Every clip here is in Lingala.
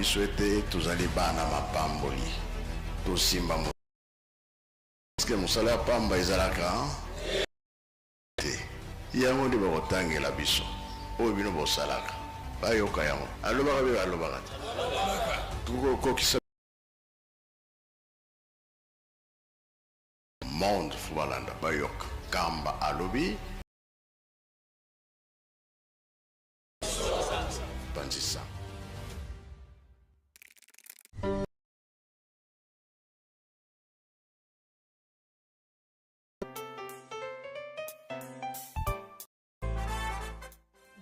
biso ete tozali bana mapamboli. Tosimba Eske mosala ya pamba ezalaka te? Yango nde bakotangela biso oyo bino bosalaka. Bayoka yango. Alobaka be alobaka te. Tokokokisa monde fo balanda bayoka. Kamba alobi panzisa.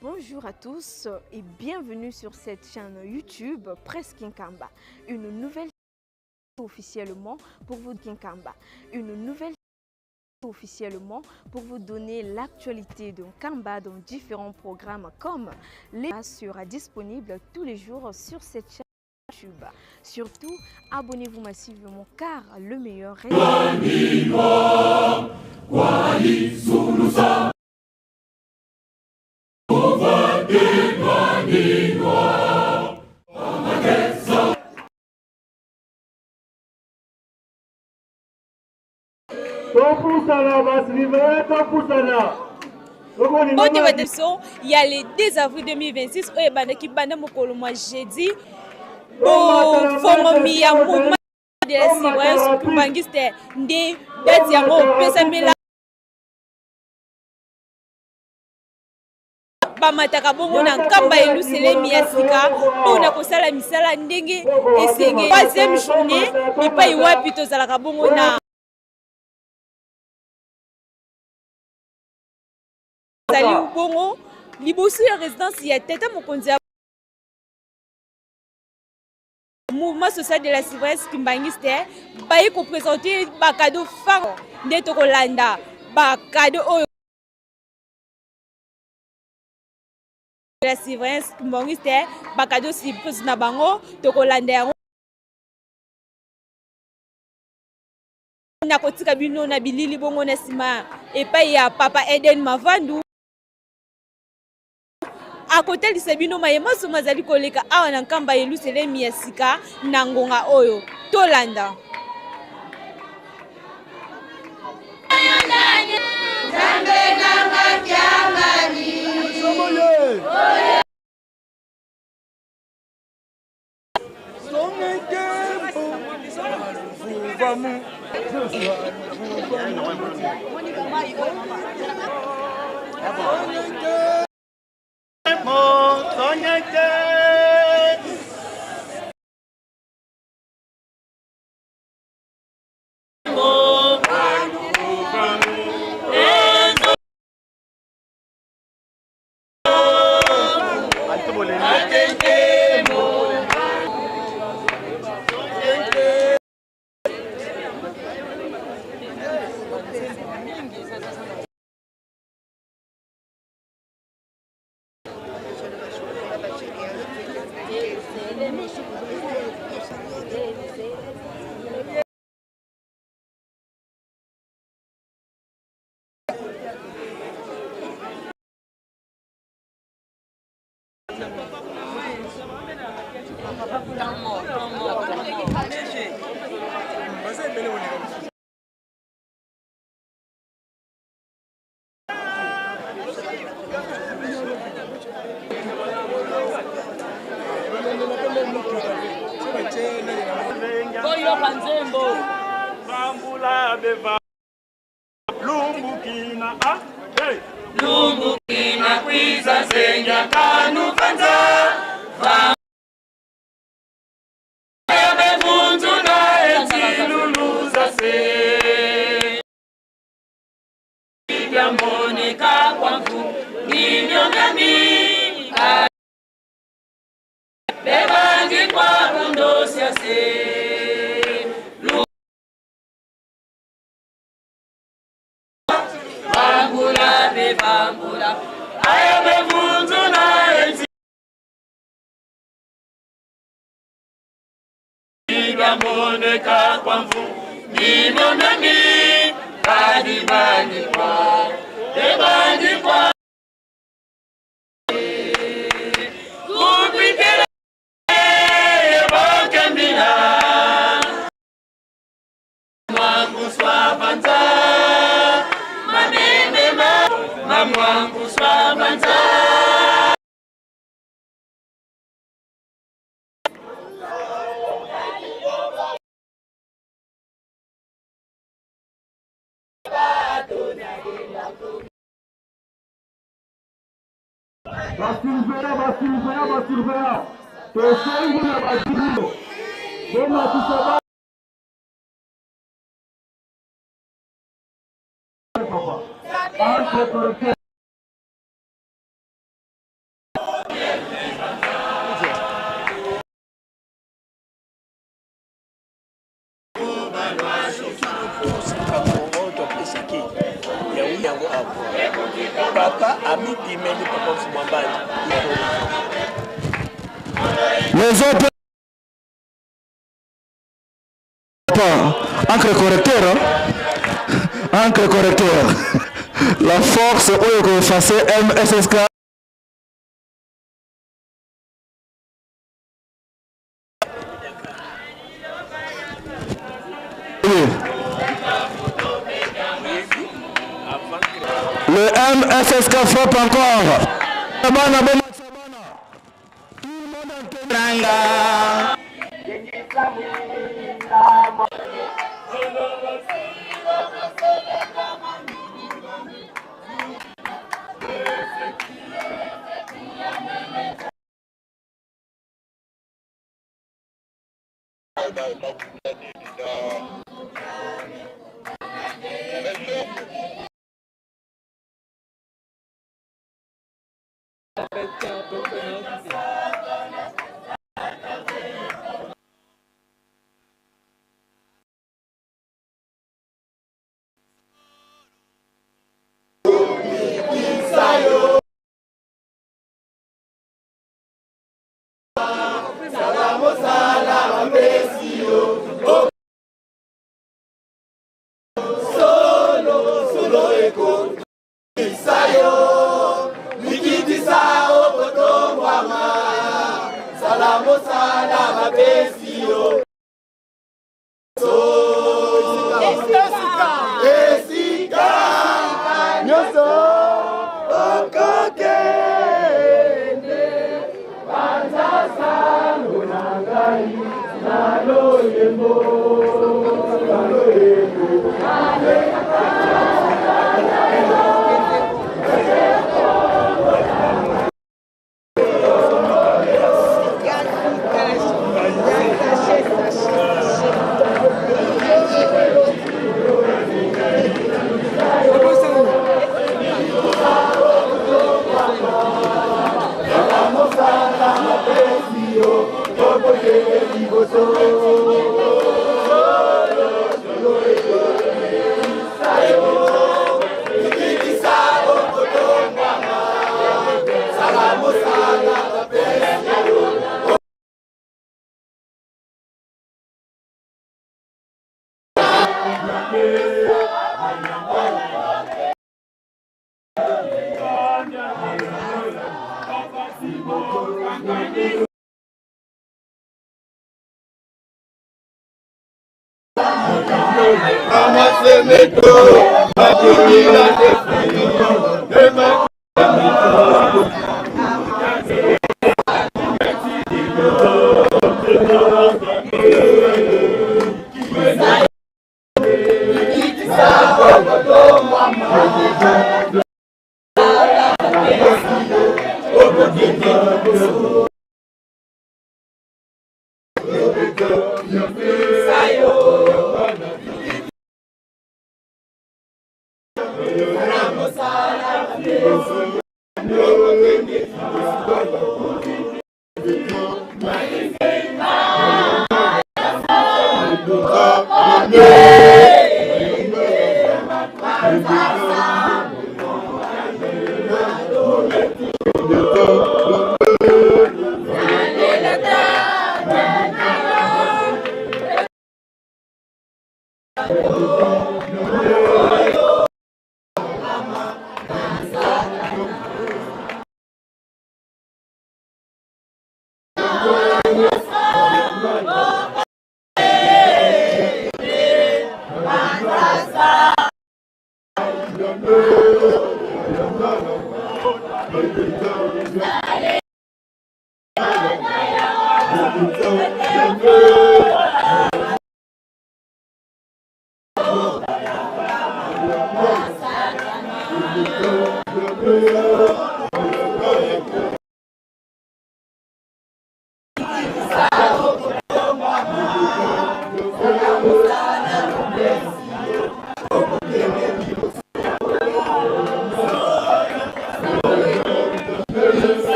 Bonjour à tous et bienvenue sur cette chaîne YouTube Presse Kinkamba, une nouvelle officiellement pour vous Kinkamba, une nouvelle officiellement pour vous donner l'actualité de Nkamba dans différents programmes comme les sera disponible tous les jours sur cette chaîne YouTube. Surtout, abonnez-vous massivement car le meilleur reste. Topusana basurveille topusana. Mbote bato biso ya le 2 avril 2026 oyo ebandaki banda mokolo mwa jeudi bofongomi ya mouvement de la surveillance kimbanguiste nde date yango opesamela bamataka bongo na nkamba yelusalemi ya sika mpo na kosala misala ndenge esengeli. Troisième journée bipai wapi tozalaka bongo na ezali bongo liboso ya résidence ya tata mokonzi ya mouvement social de la surveillance kimbanguiste baye kopresente bakado phare nde tokolanda bakado oyo la surveillance kimbanguiste bakado surprise na bango tokolanda yango nakotika bino na bilili bongo na nsima epai ya papa Eden Mavandu akotalisa bino maye manso mazali koleka awa na nkamba Yelusalemi ya sika na ngonga oyo tolanda. Boyoka nzembo bambula beva lumbukina ah hey lumbukina kwiza zenya kanu kanza va bevunzu na etiluluza se Byamboneka kwangu nginyongami bebangi kwakundosya se bambula bebambula aya bevunzu na eti Byamboneka kwangu nginyongami kadibandikwa bebandikwa kupitela Ba surveillant, ba surveillant, ba surveillant. Tosengi na ba bino. Bomatisa ba papa. Entre correcteur. Kongo topesaki yango yango awa papa amipimeli papa mfuma mbandi. Les autres encre correcteur, hein? Encre correcteur. La force oyo koefface MSSK. Le MSSK frappe encore. Bana, tout le monde en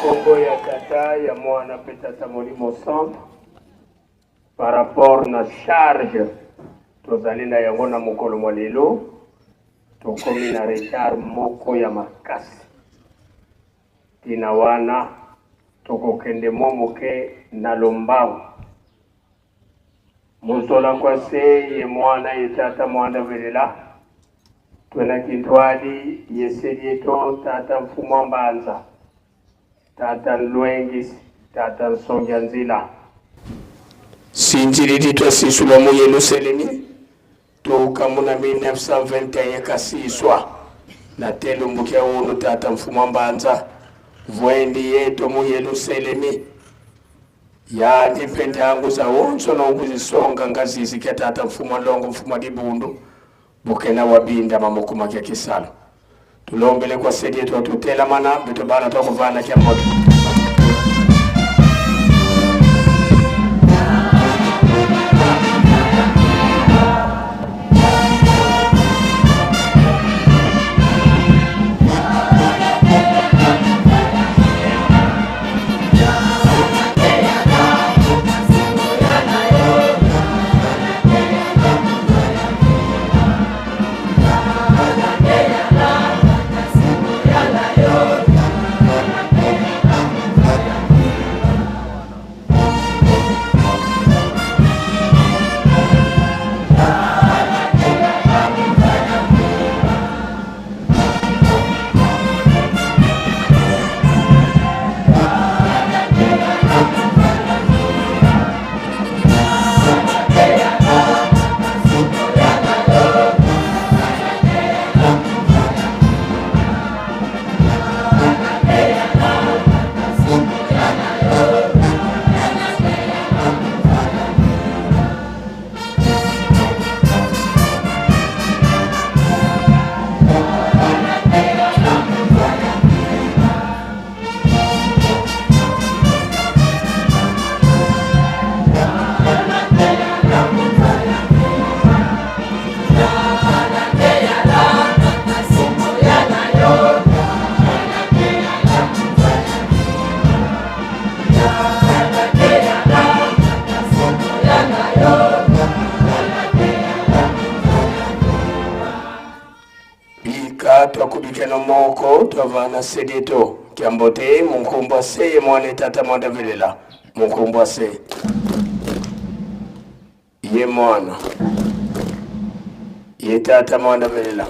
Nkombo ya Tata, ya Mwana mpe Tata Molimo Santu, par rapport na charge tozali na yango na mokolo mwa lelo, tokomi na retard moko ya makasi. Ntina wana tokokende mwa moke na lombangu. Muzola kwa se ye mwana ye tata mwanda velela twena kintwali ye selieto tata mfumu wa mbanza tata nlwengisi tata nsongia nzila sinjilidi twasisulwa mu Yelusalemi tuka muna 1921 kasiswa na telumbukia unu tata mfumu wa mbanza vwendi yeto mu Yelusalemi Yani mpe ndyangu za wonso nokuzisonga ngazizi kya tata mfumu wa ndongo mfumu wa dibundu bukena wa binda mamukuma kya kisalo tulombele kwa sedi yetu atutelamana bitobana twakuvana kya moto. Bika twakubikena moko twavana sedeto kyambote munkumbwa seye mwana tata mwanda velela munkumbwa se ye mwana. Ye tata mwana belela.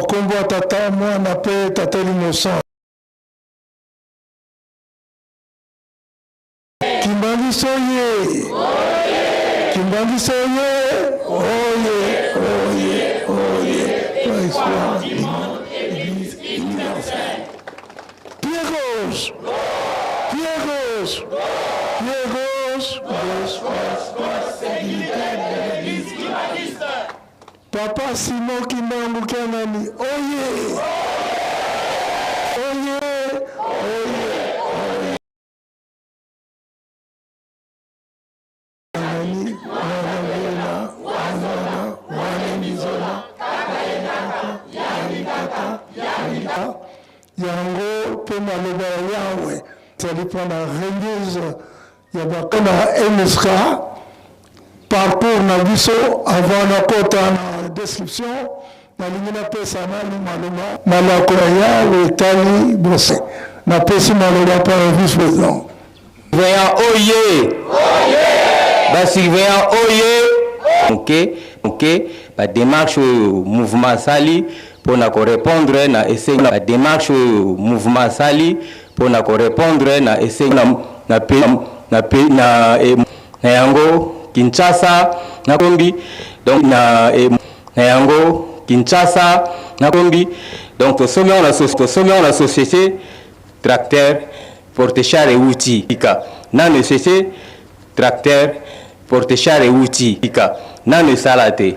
Nkombo ya Tata, Mwana mpe Tata Elimo Santu. Kimbanguiste oye! Kimbanguiste oye! Oye! Oye! Oye! Histoire du monde, Église universelle. Pied gauche! Pied gauche! Pied gauche! Gauche, gauche, gauche. Papa Simon Kimbangu Kiangani oye! Oye! Oye! Oye! Kiangani mwana ngena mwana mwana ngizona yango mpe maloba ya Yawe ezali mpo na remise ya ba na MSK parcours na biso avant nakota na description nalingi napesa nanu maloba malako ya Yawe etali bose napesi maloba mpo ya vice president. Surveillant oye! Ba surveillant oye! Moke moke ba demarches oyo mouvement asali mpo na ko repondre na esengi ba demarches oyo mouvement asali mpo na ko repondre na esengi na na pe na pe na e na yango Kinshasa na kombi donc na e na yango Kinshasa na kombi donc tosomi yango na tosomi yango na société tracteur porte-char ewuti ika nanu esese tracteur porte-char ewuti ika nanu esala te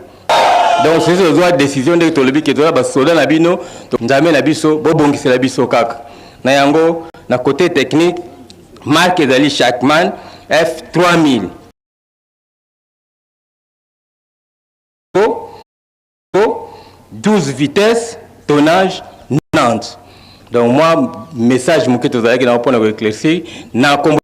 donc soki tozwa décision ndenge tolobi ke toza basoda na bino nzambe na biso bobongisela biso kaka na yango na côté technique marque ezali Shackman F3000 12 vitesse tonnage 90 donc moi message moke tozalaki nango mpona koéclaircir na kombo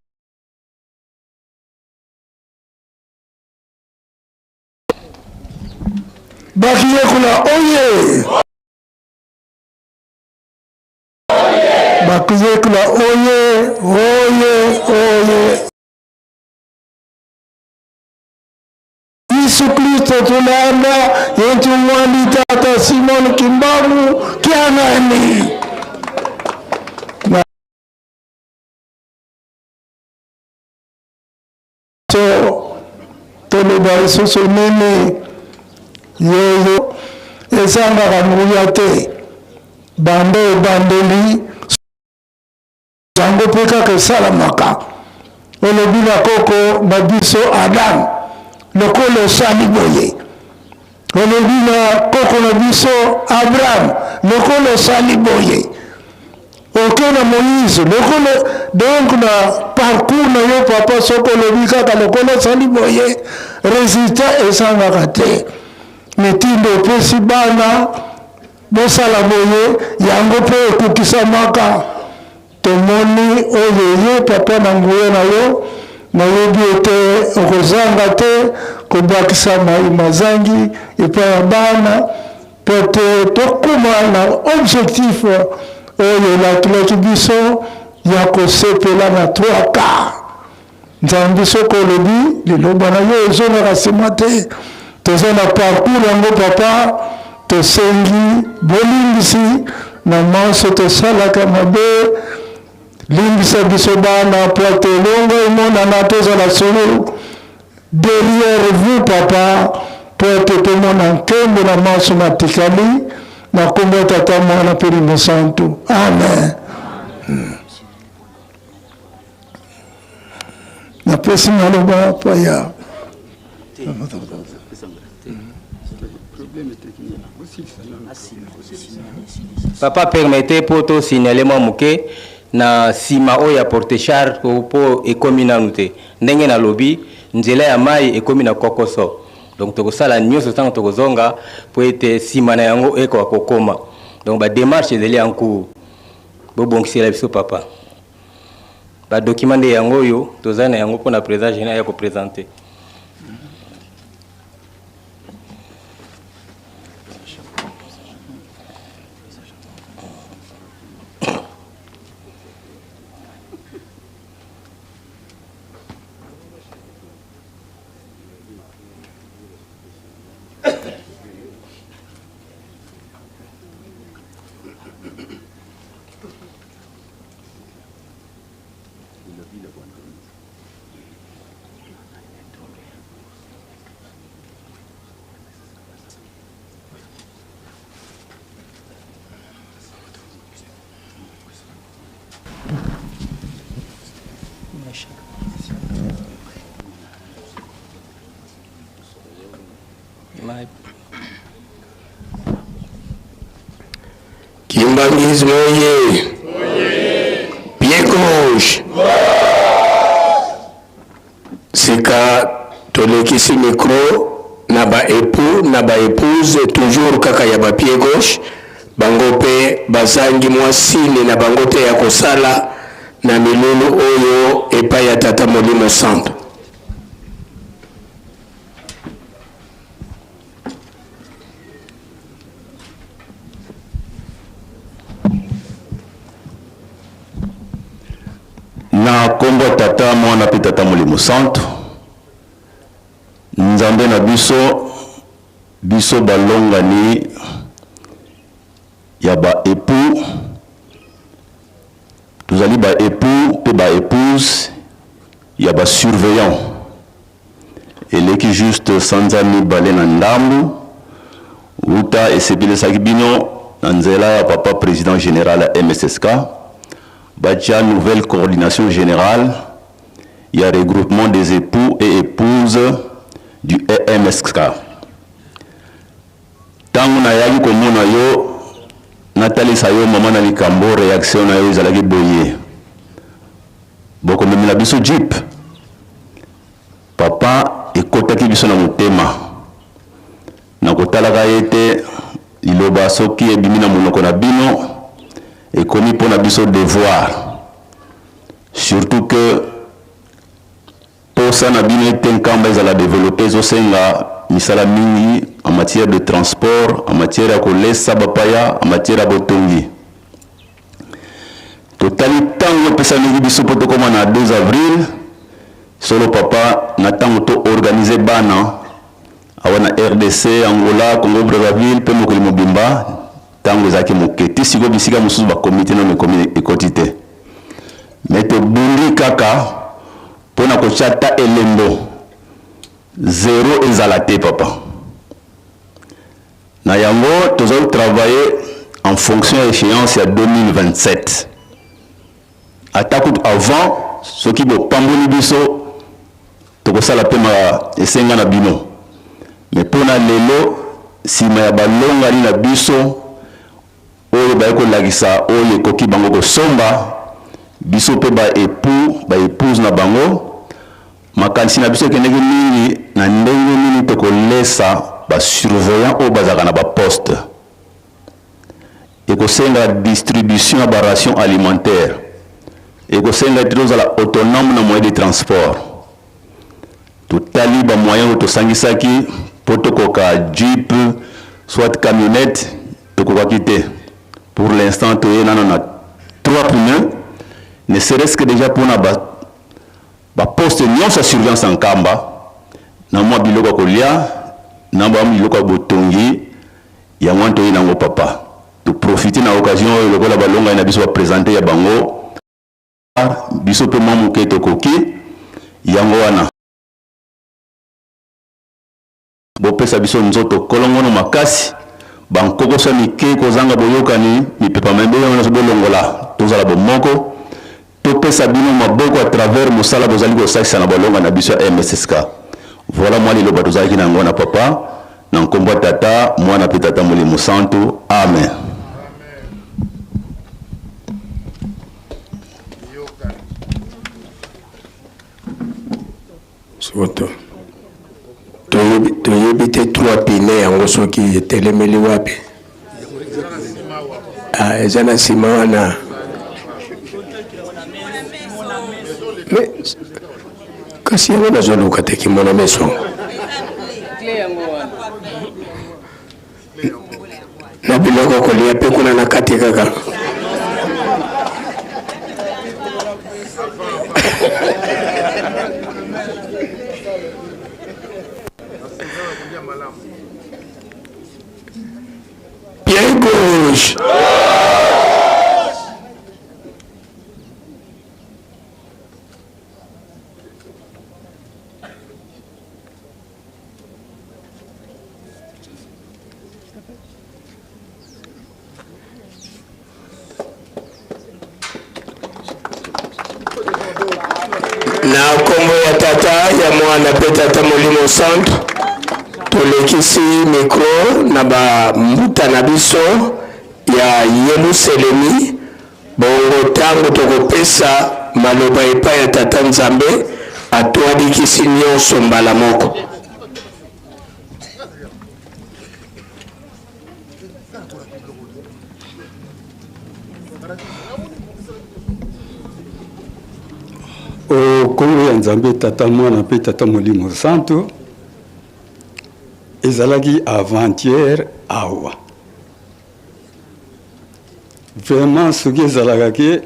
Bakiyekola oye! Bakiyekola oye! Oye! Oye! Yesu Kristo tulanda yetu mwandi tata Simon Kimbangu Kiangani. So toloba lisusu nini? Yeyo ezangaka nguya te banda ebandeli yango mpe kaka esalamaka. Olobi na koko na biso Adam, lokola osali boye. Olobi na koko na biso Abraham, lokola osali boye. Oke na Moïse, lokola donc na parcours na yo papa, soki olobi kaka lokola osali boye, resultat ezangaka te. Mitindo opesi bana Bosala boye, yango mpe ekokisamaka. Tomoni oyo ye, Papa, na nguya na yo. Nayebi ete okozanga te kobakisa mai mazangi epai ya bana mpo te tokoma na objectif oyo olakilaki biso ya kosepela na 3 quarts. Nzambe soki olobi liloba na yo ezongaka nsima te. Toza na parcours yango papa, tosengi bolimbisi na manso tosalaka mabe. Limbisa biso bana po ete elonga emonana tozala solo derrière vous papa po ete tomona nkembo na manso matikali na kombo ya tata mwana pe limo santu amen. Napesi maloba pa ya Papa permettez po to signaler mwa moke na sima oyo ya porte char po ekomi nanu te ndenge nalobi nzela ya mayi ekomi na kokoso donc tokosala nioso tango tokozonga po ete sima na yango ekoka kokoma donc ba demarches ezali en cours bobongisela biso papa. Ba documents nde yango oyo toza na yango pona president general ya ko presenter. Kimbanguisme oye! Pied gauche! Sika tolekisi micro na ba epoux na ba epouses toujours kaka ya ba pied gauche, bango pe bazangi mwa signe na bango te ya kosala na milulu oyo epai ya Tata Molimo Santu. Na kombo ya Tata, Mwana mpe Tata Molimo Santu, Nzambe na biso, biso balongani ya ba epoux, tozali ba epoux mpe ba epouses ya ba surveillants. Eleki juste sanza mibale na ndambu wuta esepelisaki bino na nzela ya papa president general ya MSSK batia nouvelle coordination generale ya regroupement des epoux et epouses du EMSK. Tango nayaki komona yo natalisa yo mama na likambo reaction na yo ezalaki boye. Bokomemela biso jeep? Papa ekotaki biso na motema na kotalaka ete liloba soki ebimi na monoko na bino ekomi mpo na biso devoir surtout que posa na bino ete Nkamba ezala developper ezosenga misala mingi en matière de transport, en matière ya kolesa bapaya, en matière ya botongi. Totali tango epesameki biso mpo tokoma na 2 avril, solo papa na tango to organiser bana awa na rdc, Angola, Congo Brazzaville mpe mokili mobimba, tango ezalaki moke ti sikoyo bisika mosusu ba comite nanu ekomi ekoti te. Mais tobundi kaka mpo na kotia ata elembo zero ezala te papa. Na yango tozali travailler en fonction ya echeance ya 2027. Ata kutu avant soki bopamboli biso tokosala pe ma esenga na bino. Mais mpo na lelo sima ya balongani na biso oyo baye kolakisa oyo ekoki bango kosomba, biso pe ba epoux, ba epouses na bango, makanisi na biso ekendeki mingi na ndenge nini tokolesa ba surveillants oyo bazalaka na ba postes. Ekosenga distribution ya ba rations alimentaires. Ekosenga ete tozala autonome na moyen de transport. Totali ba moyens oyo tosangisaki mpo tokoka jeep soit camionnette, tokokaki te. Pour l'instant toye nano na 3 pneus, ne serait-ce que dejà mpona ba ba postes nionso ya surveillance ya Nkamba, na mwa biloko ya kolia, na mwa biloko ya botongi, yango wana toye nango papa. To profiter na occasion oyo lokola balongani na biso ba presenter ya bango, biso mpe mwa moke tokoki, yango wana. Bopesa biso nzoto kolongono makasi, ba nkokoso ya mike kozanga boyokani, mipepa mabe nyonso bolongola, tozala bomoko, topesa bino maboko à travers mosala bozali kosalisa na balonga na biso ya MSSK. Voilà mwa liloba tozalaki na yango na papa, na nkombo ya Tata, Mwana mpe Tata Molimo Santu. Amen. Soto toyebi toyebi te trois pine yango soki etelemeli wapi ah, eza na nsima wana mais kasi yango nazoluka te kimona meso na biloko kolia mpe kuna na kati kaka Pied gauche. Na nkombo ya Tata, ya Mwana mpe Tata Molimo Santu, tolekisi mikro na bambuta na biso ya Yeluselemi. Bongo ntango tokopesa maloba epai ya Tata Nzambe, atoalikisi nyonso mbala moko. O nkombo ya Nzambe Tata, Mwana mpe Tata Molimo Santu, ezalaki avant-hier awa. Vraiment soki ezalaka ke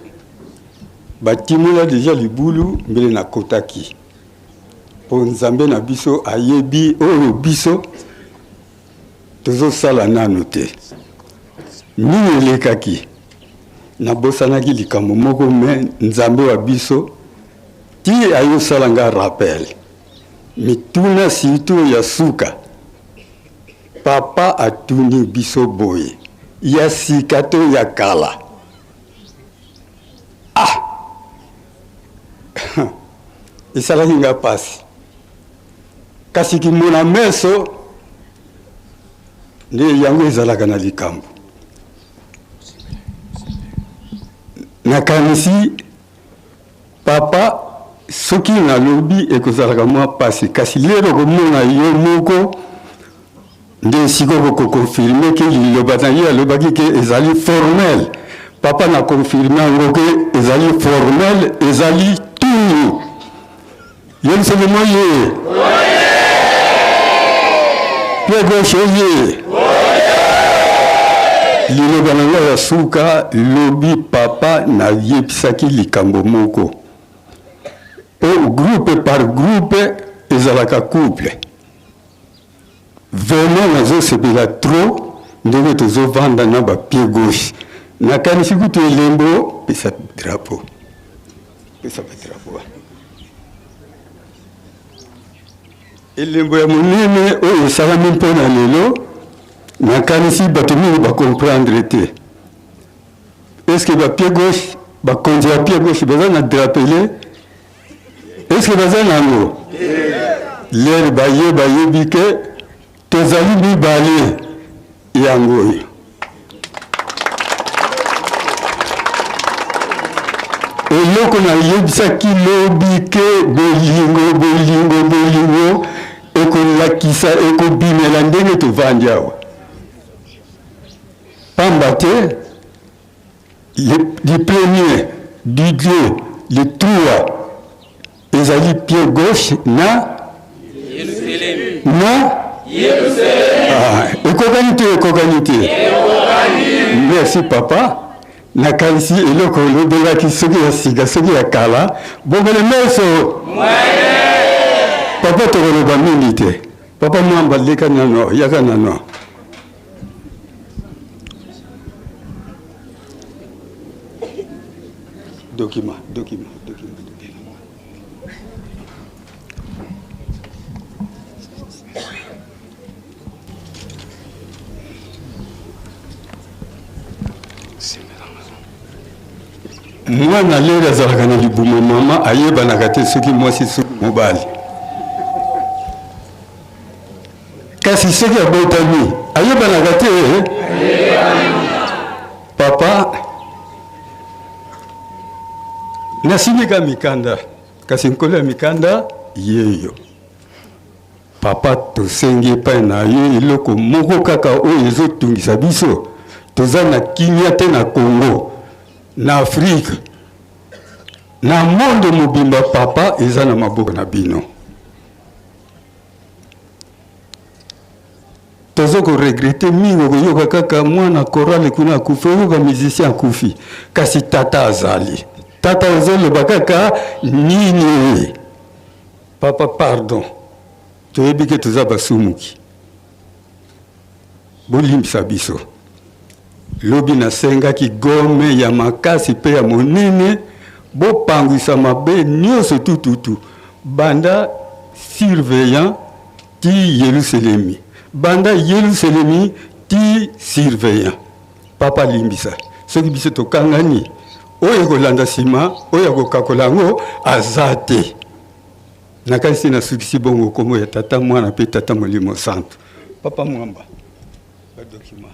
batimola deja libulu mbele nakotaki, mpo Nzambe na biso ayebi oyo biso tozosala nanu te. Nini elekaki? Nabosanaki likambo moko, me Nzambe wa biso ti ayosala nga rappel mituna surtout ya suka. Papa atuni biso boye, ya sika to ya kala? Ah! Esalaki nga pasi. Kasi kimona meso nde yango ezalaka na likambo. Nakanisi Papa soki nalobi ekozalaka mwa pasi kasi lero okomona yo moko nde esika oko confirme ke liloba na ye alobaki ke ezali formel. Papa na confirme yango ke ezali formel, ezali tunu. Yelusalemi oye! Pied gauche oye! Liloba na ngai ya suka, lobi papa nayebisaki likambo moko po groupe par groupe ezalaka couple. Vraiment nazosepela trop ndenge tozovanda na ba pied gauche. Nakanisi kutu elembo pesa drapeau. Pesa ba drapeau. Elembo ya monene oyo esalami mpo na lelo, nakanisi bato mingi ba comprendre te. Est-ce que ba pied gauche, bakonzi ya pied gauche baza na drapele? Est-ce que baza na yango? Lere baye bayebi ke tozali mibale yango oyo. Eloko nayebisaki lobi ke bolingo bolingo bolingo ekolakisa ekobimela ndenge tovandi awa, pamba te Le, du premier, du deux, le trois ezali pied gauche na. Na ah, ekokani te, ekokani te. Merci papa. Nakanisi eloko olobelaki soki ya sika soki ya kala bobele meso papa tokoloba mingi te papa mwamba leka nano yaka nano document document document mwana lere azalaka na libumu mama ayebanaka te soki mwasi soki mobali kasi soki abotami ayebanaka te papa nasimika mikanda kasi nkolo ya mikanda yeyo Papa tosengi epai na yo eloko moko kaka oyo ezotungisa biso, toza na kimia te na Congo, na Afrique, na monde mobimba papa eza na maboko na bino. Tozo ko regretter mingi okoyoka kaka mwana chorale kuna akufi, oyoka musicien akufi, kasi tata azali. Tata ozoloba kaka nini? Papa pardon toyebi ke toza basumuki bolimbisa biso lobi nasengaki gome ya makasi mpe ya monene bopangwisa mabe nyonso tututu banda surveillant ti yelusalemi banda yelusalemi ti surveillant papa limbisa soki biso tokangani oyo ekolanda nsima oyo akokakola yango aza te nakanisi nasukisi bongo nkombo ya tata mwana mpe tata molimo santu papa mwamba badokima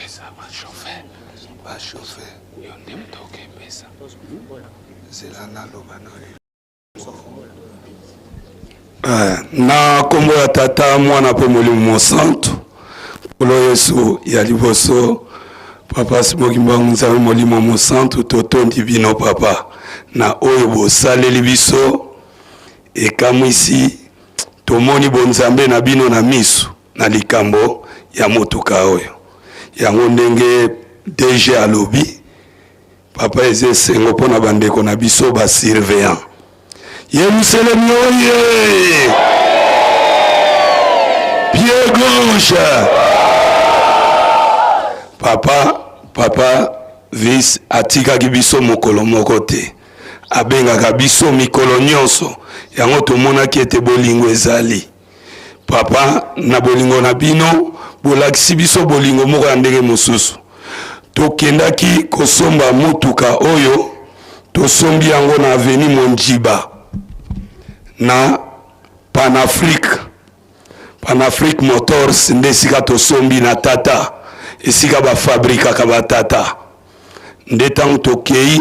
eza bachauffeur bachauffeur yo nde moto okembesa zela naloba na Eh, na nkombo ya tata mwana mpe molimo mosantu nkolo yesu ya liboso papa simoki mbangu nzambe molimo mosantu totondi bino papa na oyo bosaleli biso ekamwisi tomoni bonzambe na bino na miso na likambo ya motuka oyo yango ndenge dg alobi Papa eza esengo mpo na bandeko na biso ba surveillant. Yerusalemi oye! Pied gauche. Papa, papa vice atikaki biso mokolo moko te. Abengaka biso mikolo nyonso. Yango tomonaki ete bolingo ezali. Papa, na bolingo na bino, bolakisi biso bolingo moko ya ndenge mosusu. Tokendaki kosomba motuka oyo, tosombi yango na avenue Mondjiba na Panafrique. Panafrique Motors nde esika tosombi na tata, esika bafabrikaka batata. Nde ntango tokei,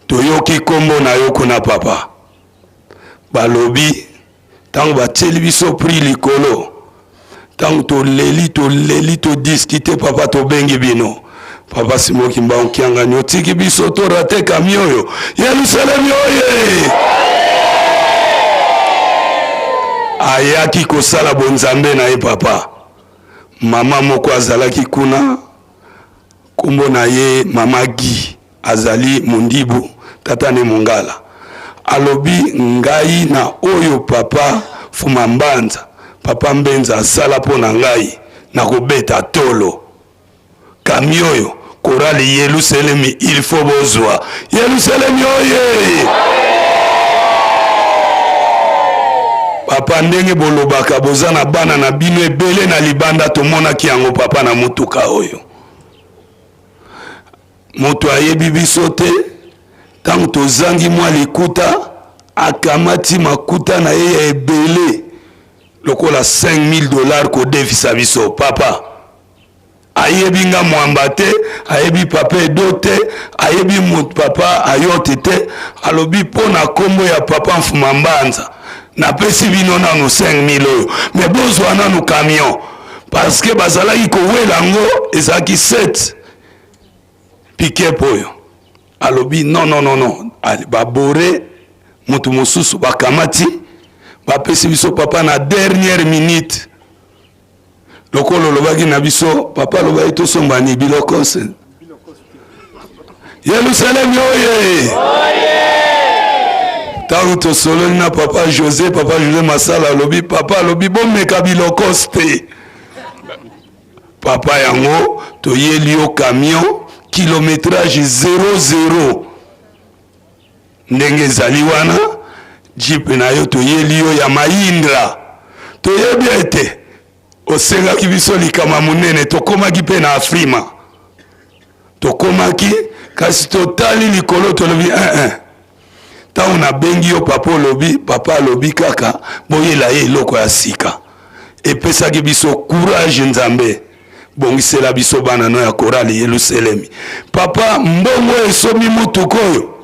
toyoki nkombo na yo kuna papa, balobi Ntango batieli biso prix likolo, ntango toleli toleli todiskite, papa tobengi bino papa Simon Kimbangu Kiangani, otiki biso to rate camion oyo Yerusalemi oye! Ayaki kosala bonzambe na ye papa. Mama moko azalaki kuna, kombo na ye mama Guy. Azali mundibu, tata ne mungala. Alobi ngai na oyo papa Fuma Mbanza, papa Mbenza asala mpo na ngai, nakobeta tolo. Kami oyo chorale Yeluselemi il faut bozwa. Yeluselemi oye! Papa ndenge bolobaka boza na bana na bino ebele na libanda tomonaki yango papa na motuka oyo. Moto ayebi biso te, ntango tozangi mwa likuta, akamati makuta na ye ya ebele lokola 5000 dollars kodefisa biso. Papa ayebi nga mwamba te, ayebi papa Edo te, ayebi moto papa Ayote te. Alobi mpo na nkombo ya papa Mfuma Mbanza napesi bino nanu 5000 oyo, me bozwa nanu camion parce que bazalaki kowela yango ezalaki 7 pick-up oyo alobi non non non non babore. Moto mosusu bakamati bapesi biso papa na dernière minute. Lokola olobaki na biso papa alobaki tosomba ni biloko se. Yelusalemi oye! Ntango tosololi na papa Jose, papa Jose Masala alobi, papa alobi bomeka bilokos te. Papa yango toyeli yo camion kilometrage 00 ndenge ezali wana jipe na yo toyeli yo ya Mahindra. Toyebi ete osengaki biso likama monene, tokomaki mpe na Afrima, tokomaki kasi totali likolo tolobi eh, eh. Ntango nabengi yo papa, olobi papa alobi kaka boyela ye eloko ya sika. Epesaki biso courage. Nzambe bongisela biso bana no ya korale Yelusalemi. Papa, mbongo esombi motuka oyo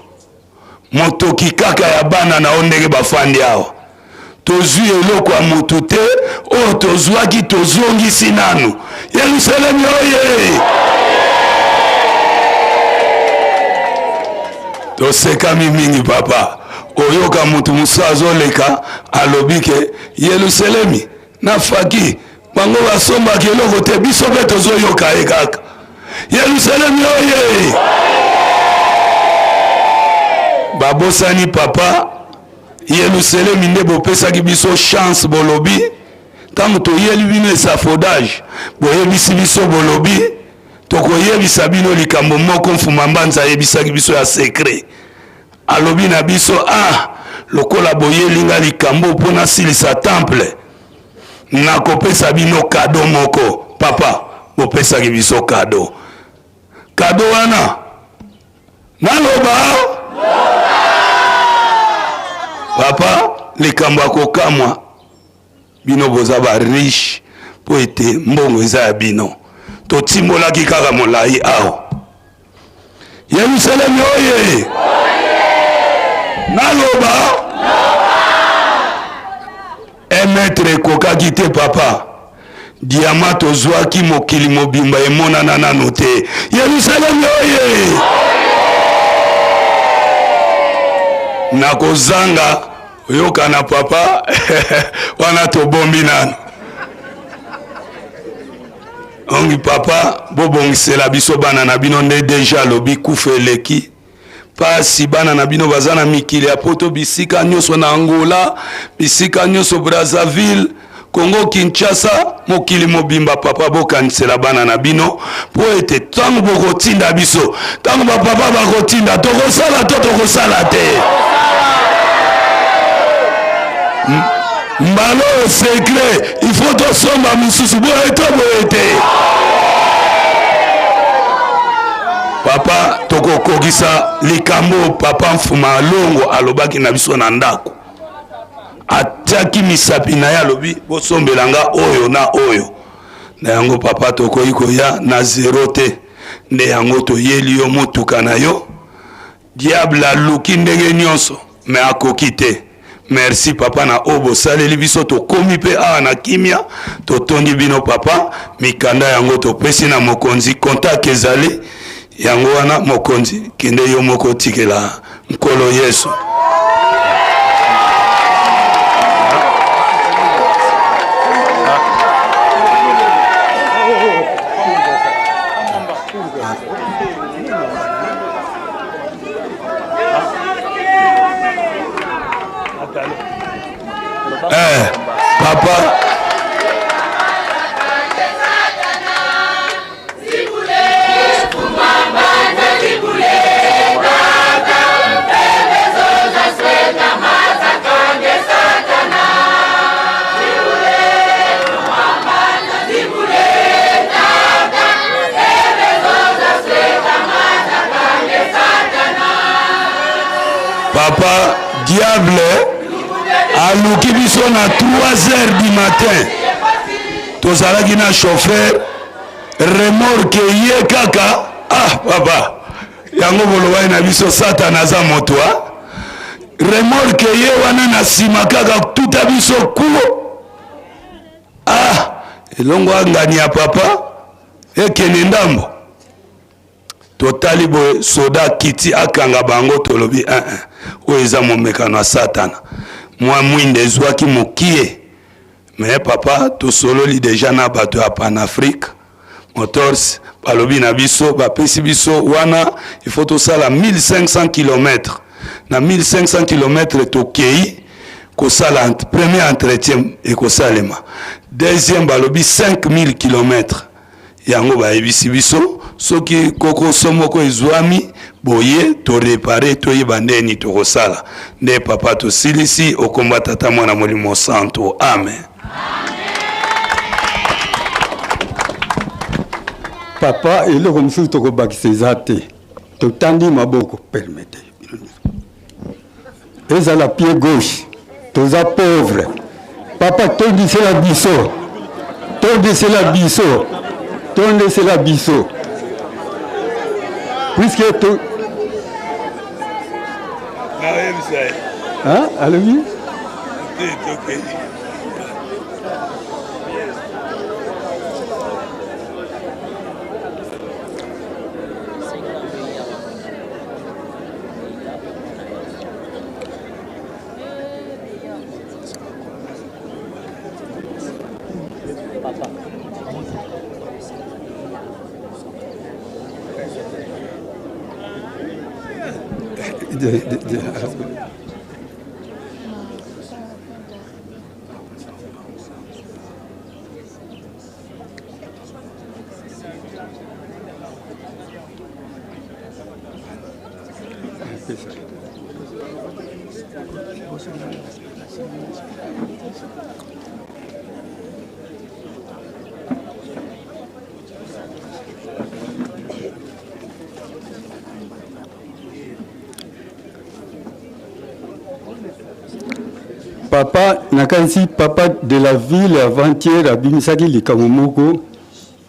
motoki kaka ya bana na yo ndenge bafandi awa. Tozwi eloko ya motu te, oyo tozwaki tozongisi nanu. Yelusalemi oye! Tosekami mingi papa. Oyoka motu mosusu azoleka alobi ke Yelusalemi na faki bango basombaka eloko te, biso mpe tozoyoka ye kaka. Yelusalemi oye! Babosani papa Yelusalemi nde bopesaki biso chance, bolobi ntango toyeli bino esafodage, boyebisi biso, bolobi tokoyebisa bino likambo moko. Mfuma Mbanza ayebisaki biso ya secret, alobi na biso ah, lokola boyeli nga likambo mpo nasilisa temple, nakopesa bino kado moko. Papa, bopesaki biso kado, kado wana naloba papa, likambo ya kokamwa, bino boza ba riche mpo ete mbongo eza ya bino. Totimbolaki kaka molai awa. Yelusalemi oye! Naloba emetre ekokaki te papa. Diama tozwaki mokili mobimba emonana nano te. Yelusalemi oye! Nakozanga oyokana papa wana tobombi nano. Ongi papa, bobongisela biso bana na bino nde deja alobi kufa eleki pasi. Bana na bino baza na mikili ya poto, bisika nyonso, na Angola, bisika nyonso, Brazzaville, Congo Kinshasa, mokili mobimba. Papa, bokanisela bana na bino mpo ete ntango bokotinda biso, ntango bapapa bakotinda, tokosala to tokosala te. Mbala oyo secret, il faut tosomba mosusu boye to boye te. Papa, tokokokisa likambo papa Mfuma Alongo alobaki na biso na ndako. Atiaki misapi na ye, alobi bosombela nga oyo na oyo. Na yango papa, tokoki koya na zero te, nde yango toyeli yo motuka na yo. Diable aluki ndenge nyonso me akoki te. Merci papa na oyo bosaleli biso, tokomi mpe awa na kimia. Totondi bino papa. Mikanda yango topesi na mokonzi, contact ezali yango wana. Mokonzi, kende yo moko otikela Nkolo Yesu. Eh, papa Papa diable aluki biso na 3 heures du matin, tozalaki na chauffeur remorque ye kaka. Ah papa, yango bolobaki na biso Satana aza moto a remorque ye wana na nsima kaka tuta biso kuo. Ah, elongo angani ya papa ekende ndambo. Totali boye soda akiti akanga bango, tolobi eh, eh. Oyo eza momekano ya Satana. Mwa mwinda ezwaki mokie. Mais papa, tosololi deja na bato ya Panafrique Motors, balobi na biso, bapesi biso wana il faut tosala 1500 km. Na 1500 km tokei kosala premier entretien ekosalema. Deuxième balobi 5000 km. Yango bayebisi biso soki kokoso moko ezwami boye to reparer toyeba ndenge nini tokosala. Nde papa tosilisi okomba tata mwana molimo santu amen. Papa eloko mosusu tokobakisa eza te totandi maboko permete ezala pied gauche toza pauvre papa tondisela biso tondisela biso tondisela biso puisque to Hein? Alobi? De, de, de, Papa nakanisi papa de la ville avant-hier abimisaki likambo moko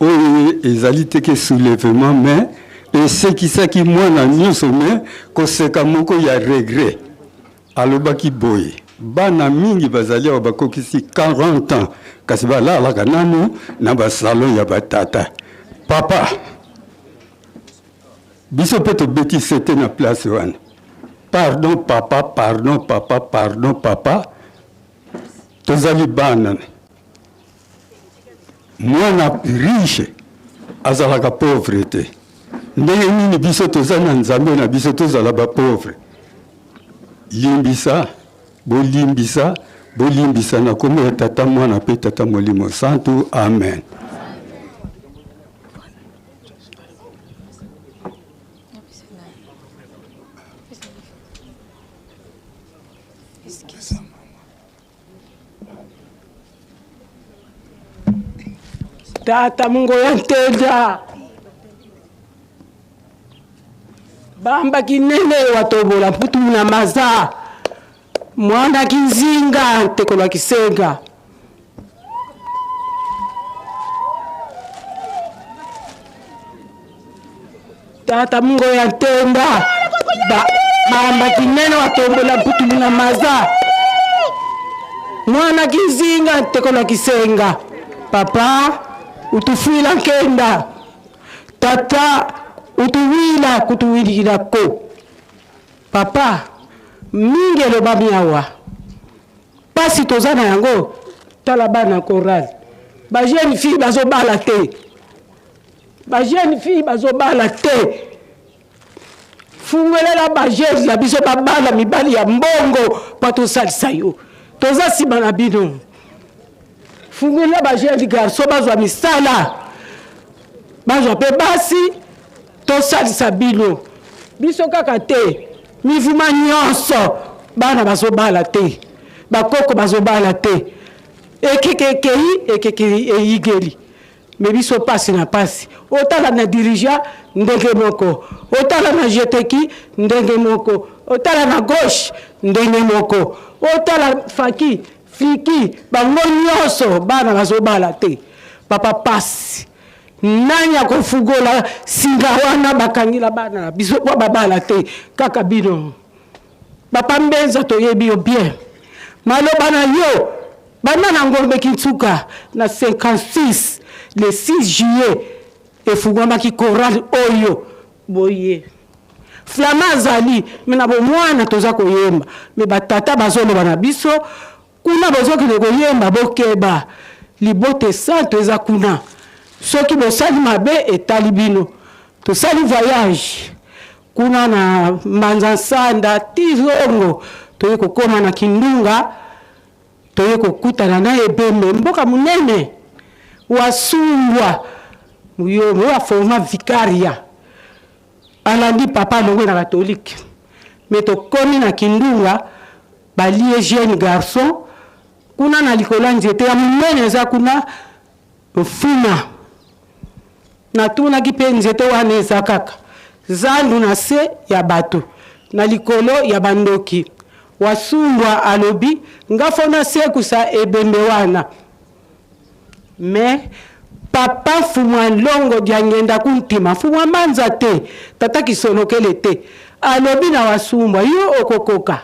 Oyo ezali te ke soulevement mais esekisaki mwana nionso mais koseka moko ya regret. Alobaki boye, bana mingi bazali awa bakokisi 40 ans kasi balalaka nanu na ba salon ya ba tata. Papa, biso pe tobeti sete na place wana. Pardon papa, pardon papa, pardon papa, tozali bana. Mwana riche azalaka pauvre te. Ndenge nini biso toza na Nzambe na biso tozala ba pauvre? Limbisa, bolimbisa, bolimbisa na kombo ya Tata, Mwana pe Tata Molimo Santu. Amen. Tata Mungu ya ntenda bamba kinene watobola mputu na maza mwana kinzinga ntekola kisenga Tata Mungo ya ntenda ba, bamba kinene watombola mputu na maza mwana kizinga nteko na kisenga papa utufuila nkenda tata utuwila kutuwilikila ko papa mingi elobami awa pasi toza na yango tala bana chorale ba jeune fille bazobala te Ba jeune fille bazo bala te. Fungolela ba jeune na biso babala mibali ya mbongo po tosalisa yo. Toza sima na bino. Fungolela ba jeune garçon bazwa misala. Bazwa pe basi tosalisa bino. Biso kaka te. Mivuma nyonso bana bazobala te. Bakoko bazobala te. Ekeke ekei, ekeke eyigeli. Mais biso pasi na pasi. Otala na dirigeant ndenge moko. Otala na jeteki ndenge moko. Otala na gauche ndenge moko. Otala faki, fliki, bango nyonso bana bazobala te. Papa pasi. Nani akofugola singa wana bakangila bana na biso po babala te kaka bino. Papa Mbenza toyebi yo bien. Maloba na yo banda na Ngombe Kinsuka na 56 le 6 juillet efungwamaki chorale oyo boye. Flama azali me na bomwana toza koyemba me batata bazoloba na biso kuna bozokende koyemba bokeba libota esantu eza kuna soki bosali mabe etali bino tosali voyage kuna na mbanza nsanda ti zongo toye kokoma na kindunga toye kokutana na ebembe mboka monene wasumbwa muyombe oyo aforma vicaria Alandi papa alongwe na catholique mais tokomi na kindunga balie jeune garçon kuna na likolo ya nzete ya monene eza kuna mfuma natunaki mpe nzete wana eza kaka zandu na se ya bato na likolo ya bandoki wasumbwa alobi nga fo nasekusa ebembe wana Mais papa mfumu longo diangenda kuntima mfumu manza te tata kisolokele te alobi na wasumbwa yo okokoka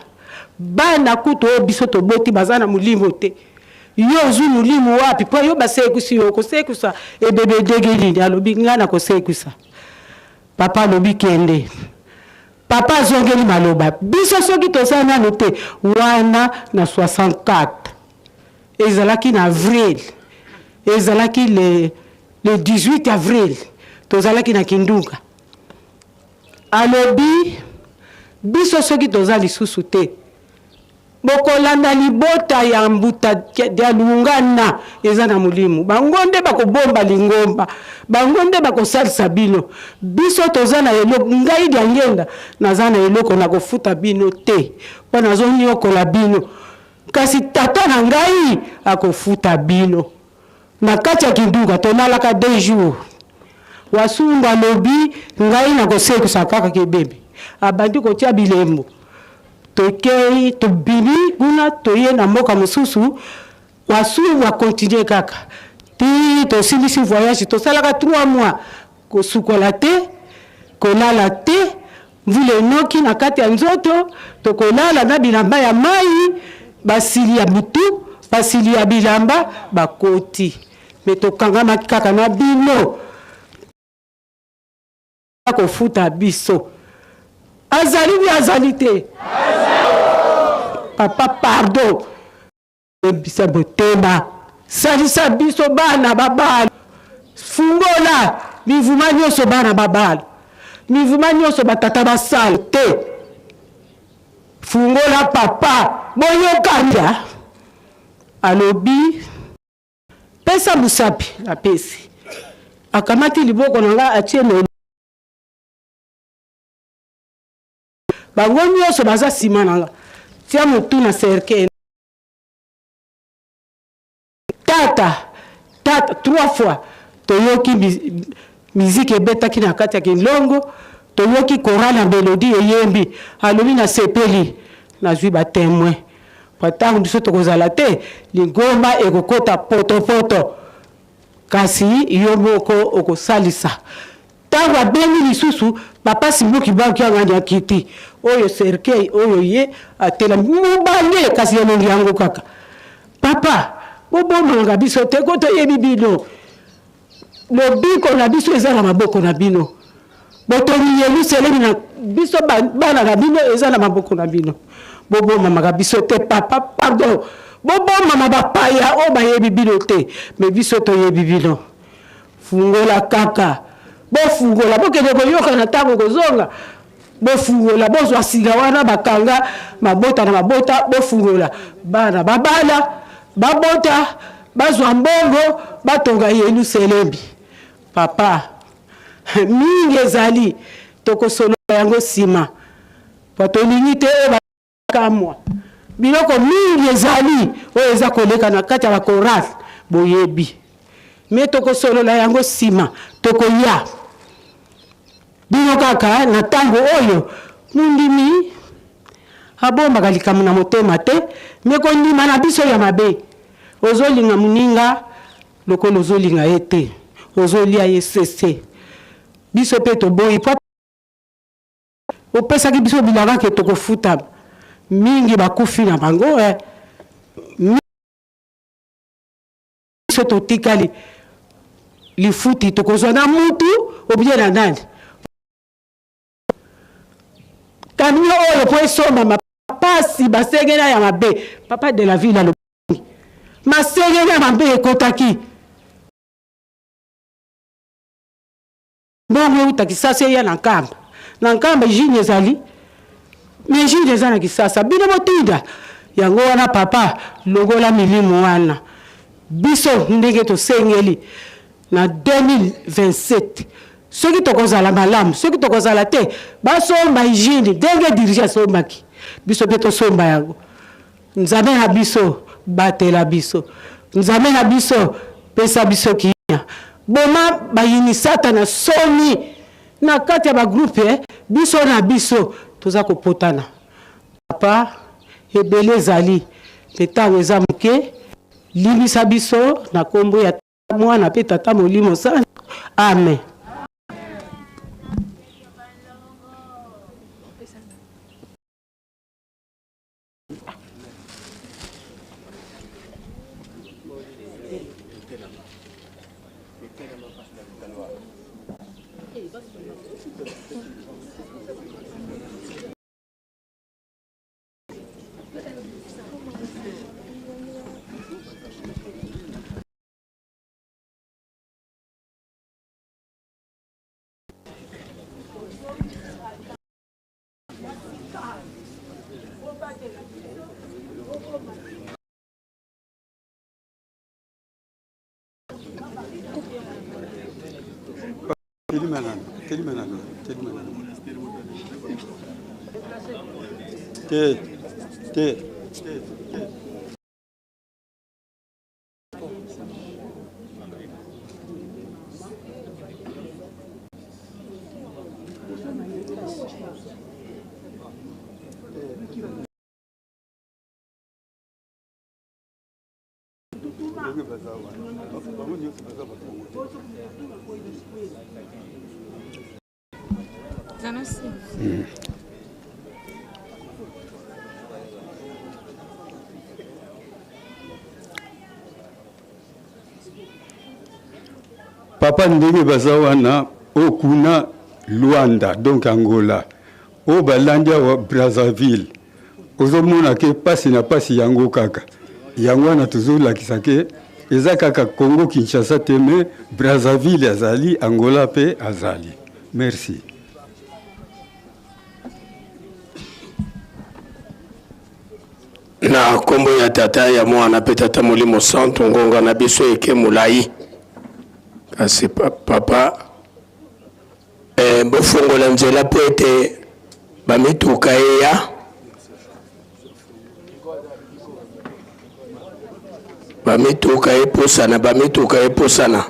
bana kutu oyo biso toboti baza na molimo te yo ozwi molimo wapi mpo yo basekusi yo okosekusa ebebe ndenge nini alobi ngai nakosekusa papa alobi kende papa azongeli maloba biso soki toza nanu te wana na 64 Ezalaki na avril, ezalaki le, le 18 avril, tozalaki na Kindunga. Alobi, biso soki toza lisusu te, bokolanda libota ya mbuta ya lungana eza na molimo. Bango nde bakobomba lingomba, bango nde bakosalisa bino. Biso toza na eloko, ngai Diangenda naza na eloko na kofuta bino te, mpo nazonyokola bino. Kasi tata na ngai akofuta bino. Na kati ya kinduka tolalaka deux jours. Wasungu alobi ngai nakosekisa kaka kebebe. Abandi kotia bilembo. Tokei tobimi kuna toye na mboka mosusu. Wasungu akontinue kaka ti tosilisi voyage tosalaka 3 mois kosukola te kolala te Mvula enoki na kati ya nzoto, tokolala na bilamba ya mayi, basili ya butu, basili ya bilamba bakoti. Me tokangamaki kaka na bino kofuta biso. Azali ou azali te? Papa pardon. Lembisa motema, salisa biso bana babala, fungola mivuma nyonso bana babala, mivuma nyonso batata basala te, fungola papa, boyokani. Alobi pesa mosapi, napesi. Akamati liboko na ngai atie na bango nyonso baza nsima na nga, tia motu na cercueil. Tata tata trois fois toyoki miziki ebetaki na kati ya kinlongo, toyoki chorale ya melodie eyembi, alobi nasepeli, nazwi ba temoin po ntango biso tokozala te lingomba ekokota potopoto, kasi yo moko okosalisa. Tango abengi lisusu papa Simon Kimbangu Kiangani akiti oyo cercueil oyo ye atelami mobange kasi elongi yango kaka papa bobomanga biso te ko toyebi bino lobiko na biso eza na maboko na bino botongi Yelusalemi na biso bana na bino eza na maboko na bino bobomamaka biso te papa pardon bobomama bapaya oyo bayebi bino te me biso toyebi bino Fungola kaka. Bofungola, bokende koyokana ntango kozonga. Bofungola, bozwa singa wana bakanga mabota na mabota, bofungola. Bana babala, babota, bazwa mbongo, batonga Yelusalemi. Papa, mingi ezali, tokosolola yango nsima. Po tolingi te oyo Kamwa. Biloko mingi ezali oyo eza koleka na kati ya ba chorale boyebi. Mais tokosolola yango sima. Tokoya. Bino kaka na tango oyo mondimi abombaka likambo na motema te, mais kondima na biso ya mabe. Ozolinga moninga lokola ozolinga ye te. Ozolia ye sese. Biso pe toboyi. Opesaki biso bilaka ke tokofutama. Mingi bakufi na bango eh. Biso totikali lifuti tokozwa na mutu obie na nani? Camion oyo po esombama pasi basengela ya mabe. Papa de la ville alobi masengela ya mabe ekotaki. Mbongo euta Kisasa eya na Nkamba. Na Nkamba jini ezali mais jini eza na Kisasa. Bino botinda yango wana papa longola milimo wana. Biso ndenge tosengeli na 2027 soki tokozala malamu soki tokozala te basomba hygiene ndenge dirige asombaki biso mpe tosomba yango. Nzambe na biso batela biso Nzambe na biso pesa biso kimia boma bayini satana soni na kati ya ba groupe biso na biso toza kopotana papa ebele ezali me tango eza moke limbisa biso na kombo ya mwana pe tata molimo santu amen. Telema nanu, telema nanu, telema nanu. Te, te. Papa ndenge baza wana oyo kuna Luanda donc Angola oyo balandi awa Brazzaville ozomona ke pasi na pasi yango kaka yango wana tozolakisa ke eza kaka Congo Kinshasa te mais Brazzaville azali Angola pe azali merci. Na nkombo ya Tata, ya Mwana mpe Tata Molimo Santu, ngonga na biso eke molai, kasi papa eh, bofongola nzela mpo ete bamituka eya. Bamituka epusana, bamituka epusana.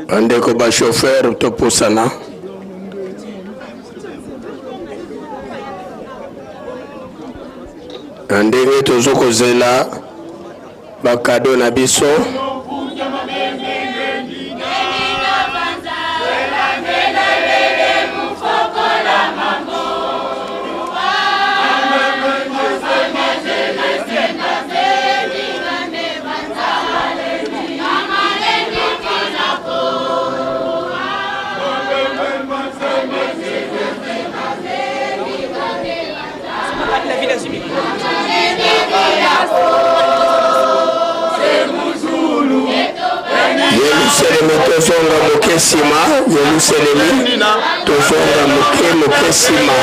Bandeko ba chauffeur topusana. Na ndenge tozo kozela ba cadeau na biso. Yelusalemi tozonga moke nsima Yelusalemi tozonga moke moke nsima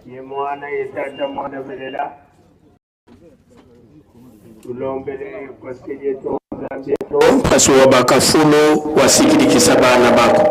Ye mwana ye tata mwana belela tulombele kwasikilieto nzambi Mpasuwa bakafuno wasikilikisa bana bako.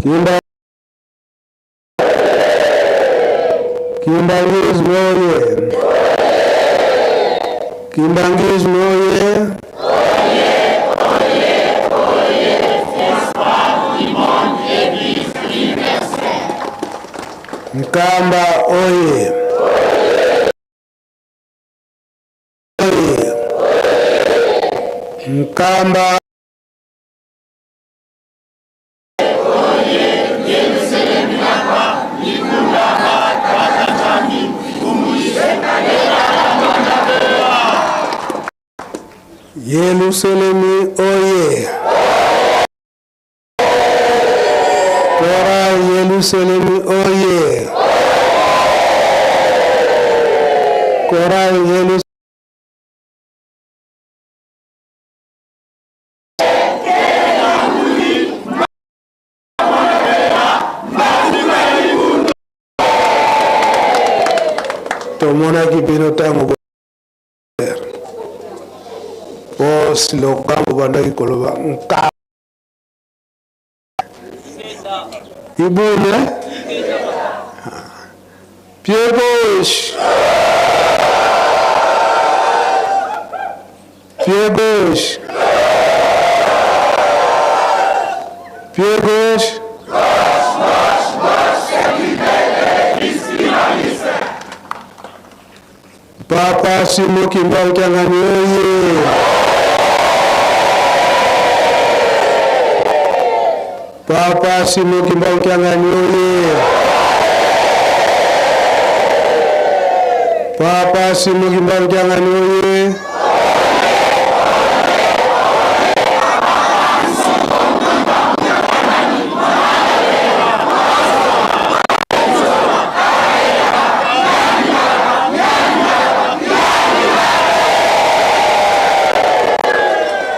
Kimba Kimbanguisme oye! Kimbanguisme oye! Nkamba oye! Oye! Nkamba Yerusalemi oye! Tora Yerusalemi oye! Kora Yerusalemi tomonaki bino ntango po slogan bobandaki koloba nka ibune pied gauche pied gauche pied gauche. Papa Simon Kimbangu Kiangani oye! Papa Simon Kimbangu Kiangani oye! Papa Simon Kimbangu Kiangani oye!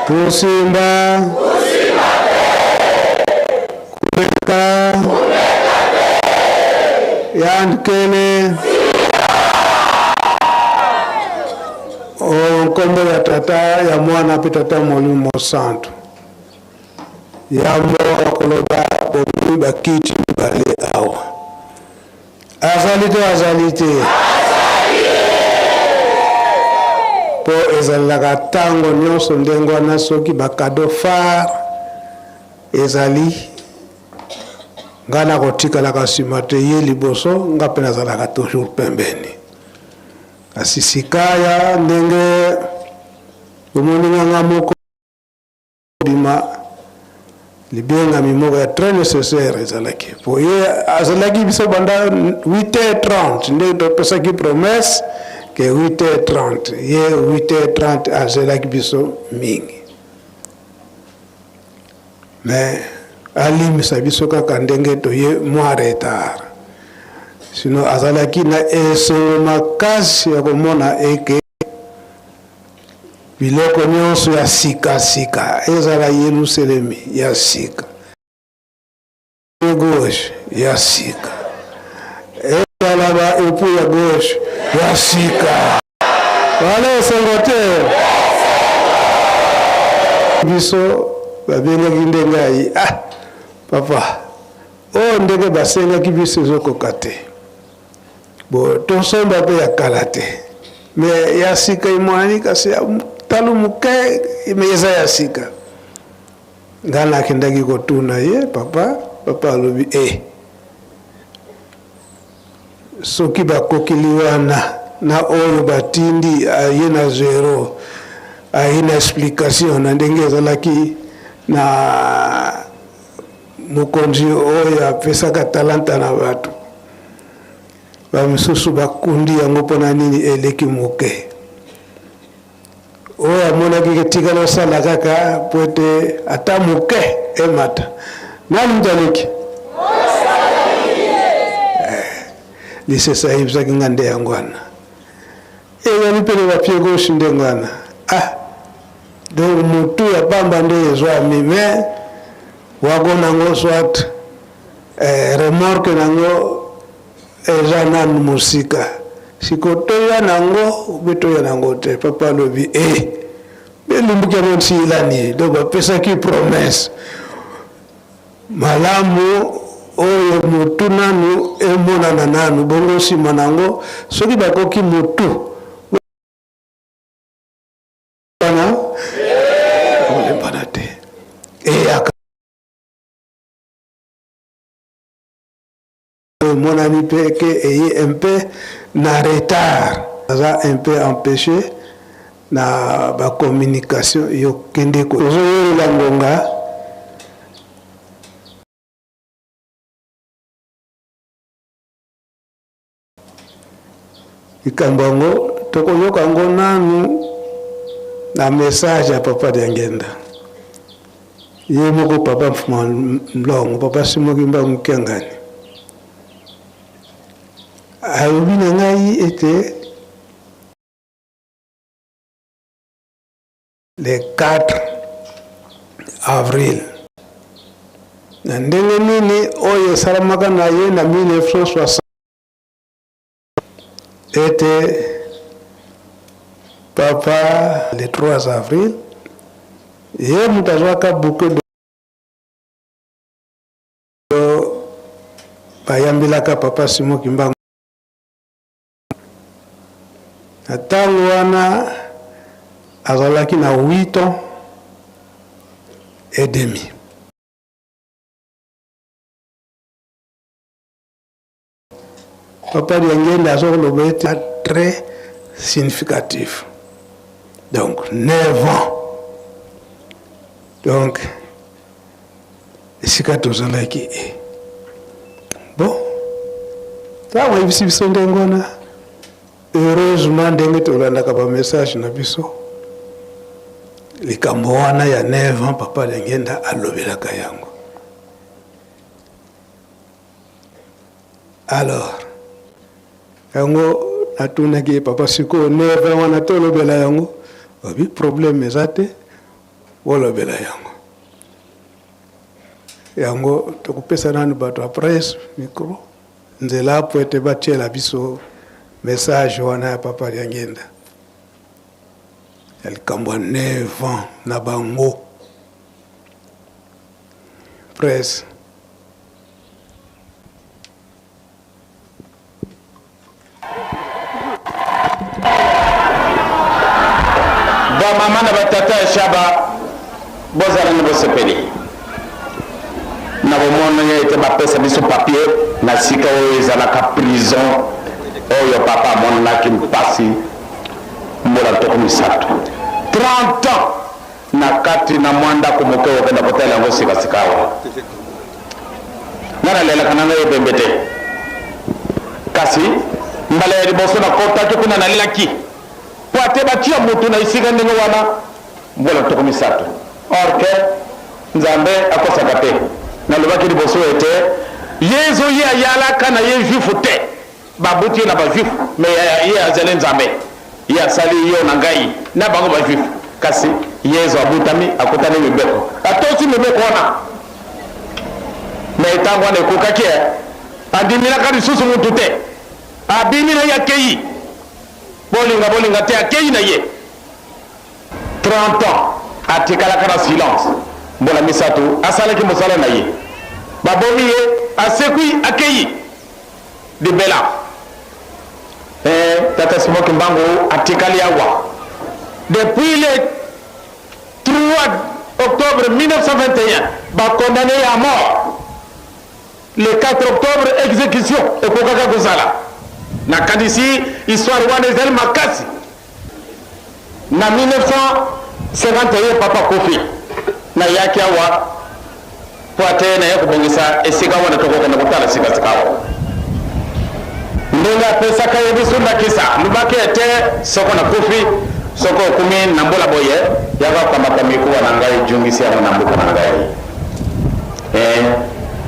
Kusimba Kuleka Yandukene o nkombo ya tata ya mwana mpe tata molimo mosantu yambo ya koloba bomoni bakiti mibale awa azali to azali te mpo ezalelaka ntango nyonso ndenge wana soki bakado phare ezali. Nga nakotikalaka nsima te, ye liboso, nga mpe nazalaka toujours pembeni. Kasi sikaya ndenge bomoni nga nga moko bima libengami moko ya très nécessaire ezalaki po ye azalaki biso banda 8h30 nde topesaki promesse ke 8h30 ye 8h30 azelaki biso mingi mais alimbisa biso kaka ndenge toye mwa retard sino azalaki na esengo makasi ya komona eke Biloko nyonso ya sika-sika, ezala Yeluselemi ya sika, gauche ya sika, ezala ba epoux ya gauche ya sika. Wana esengo te? Biso babengaki nde ngai, ah papa, oyo ndenge basengaki biso ezokoka te. Bo tosomba mpe ya kala te me ya sika emonani kasi ya talo moke me eza ya sika. Ngai nakendaki kotuna ye papa, papa alobi e eh, soki bakokeli wana na oyo batindi aye na zero aye na explication na ndenge ezalaki na Mokonzi oyo apesaka talanta na bato, bamisusu bakundi yango mpo na nini eleki moke. Oyo amonaki ke tika nasala kaka mpo ete ata moke emata. Nani moto aleki? Eh, lisese ayebisaki nga nde yango wana. Ezali mpe na bapie gauche ndenge wana. Ah, donc motu ya pamba nde ezwami mais wagon nango soit eh, remorque nango eza nanu mosika siko toya nango be toya nango te papa alobi e eh, belumbuki yango nsilani donc bapesaki promesse malamu oyo motu nanu emonana nanu bongo nsima nango soki bakoki motu wana kolembana te eyaka emonani mpe ke eye un peu na retard aza un peu empêché na bacommunication yo kende ozoyelela ngonga. Likambo yango tokoyoka yango nanu na message ya papa Diangenda ye moko papa Mfuma Mlongo papa Simon Kimbangu Kiangani alobi na ngai ete le 4 avril na ndenge nini oyo esalamaka na ye na 1960 ete papa le 3 avril ye moto azwaka bouquet de bayambelaka papa Simon Kimbangu na ntango wana azalaki na 8 ans et demi. Papa Diangenda azokoloba ete très significatif. Donc 9 ans. Donc esika tozalaki e. Bon, ntango ayebisi biso ndenge wana, heureusement ndenge tolandaka ba message na biso, likambo wana ya 9 ans Papa Diangenda alobelaka yango. Alors yango natunaki ye papa sikoyo neve wana tolobela yango obi problème eza te bolobela yango yango tokopesa nanu bato ya presse micro nzela po ete batiela biso message wana ya papa Diangienda ya likambo ya 9 ans na bango presse. Bamama na batata ya Shaba, bozala na bosepeli na bomoni ete. ete bapesa biso papier na sika oyo ezalaka prison oyo papa amonaki mpasi mbula 30, 30 ans na kati na mwa ndako moke. Okenda kotala yango sikasika awa. Nga nalelaka na ngai ebembe te, kasi mbala ya liboso nakotaki kuna, nalelaki po ate batia motu na esika ndenge wana mbula 30, or que Nzambe akosaka te. Nalobaki liboso ete Yezu ye ayalaka na ye juif te, babuti ye na bajuif, mais ye azali Nzambe, ye asali yo na ngai na bango bajuif. Kasi Yezu abutami, akutani mibeko, atosi mibeko wana, mais ntango wana ekokaki, andimilaka lisusu mutu te, abimi na ye, akei, bolinga bolinga te, akei na ye. 30 ans atikalaka na silence, mbula 3 asalaki mosala na ye, babomi ye, asekwi, akei libela. Tata Simon Kimbangu atikali awa depuis le 3 octobre 1921, bakondane ye à mort le 4 octobre, exécution ekokaka kozala. Nakanisi histoire wana ezali makasi. Na 1951 papa akufi, nayaki awa po ate naye kobongisa esika wana tokokende kotala sikasika awa. Ndenge apesaka ye biso ndakisa, alobaki ete soko nakufi, soko okumi na mbula boye, yaka kokamata mikuwa na ngai, jungisi yango na mboka na ngai.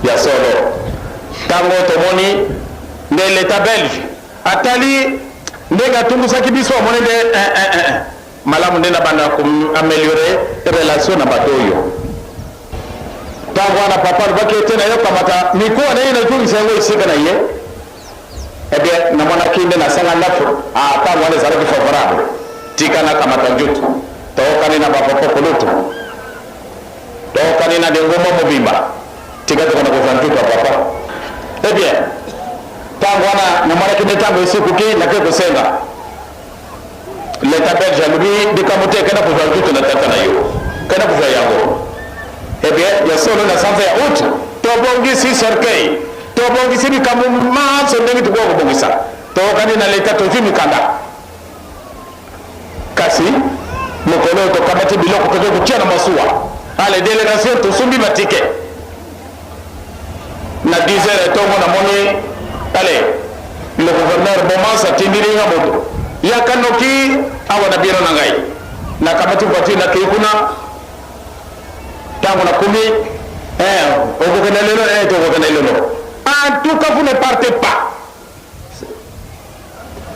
Ya solo, ntango tomoni nde leta belge atali ndenge atungusaki biso, amoni nde malamu nde na banda koameliore relation na bato oyo. Ntango wana papa alobaki ete nayokamata mikuwa na ye, nazongisa yango esika na ye. Eh bien, namonaki nde nasanga ndako. Ntango wana ezalaki favorable, tika nakamata njutu, tookani na bapapa kulutu, tookani na lingomba mobimba, tika tokona kozwa njutu ya papa. Eh bien, ntango wana namonaki nde ntango esikuki, nake kosenga leta belge, alobi likambo te, kenda kozwa njutu na tata na yo, kenda kozwa yango. Eh bien, ya solo, na sanza ya août tobongisi cercueil, tobongisi likambo manso ndenge tokoka kobongisa, tokokani na leta, tozwi mikanda. Kasi mokolo oyo tokamati biloko toke kotia na masuwa, ale délégation, tosombi batike na 10 heures etongo, namoni ale le gouverneur Bomans atindili nga moto, yaka noki awa na biro na ngai. Nakamati voiture, nakei kuna. Ntango nakomi, okokenda lelo, tokokenda lelo. En tout cas, vous ne partez pas,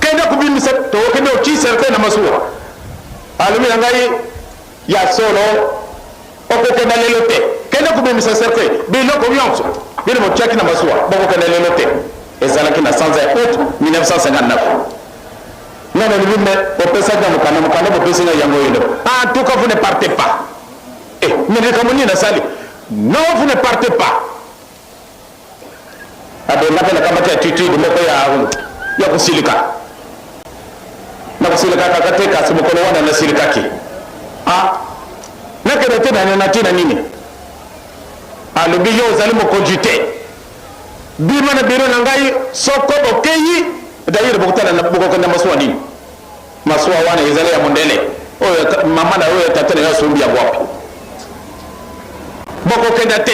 kende kobimisa, tokokende oti cercueil na masuwa. Alobi na ngai, ya solo, okokenda lelo te, kende kobimisa cercueil, biloko nyonso bino botiaki na masuwa, bokokenda lelo te. Ezalaki na sanza ya août 1959. Nga nalobi, mais opesaki nga mokanda, mokanda bopesi ngai yango oyo. En tout cas, vous ne partez pas. Mais likambo nini nasali? Non, vous ne partez pas. Abenga mpe nakamati attitude moko ya kosilika, na kosilika kaka te, kasi mokolo wana nasilikaki. Ah, nakende te na ntina nini? Alobi, yo ozali mokonzi te, bima na biro na ngai. Soko bokei, d'ailleurs bokotala bokokenda masuwa nini? Masuwa wana ezali ya mondele oyo mama na oyo tata na yo asombi yango wapi? Bokokenda te.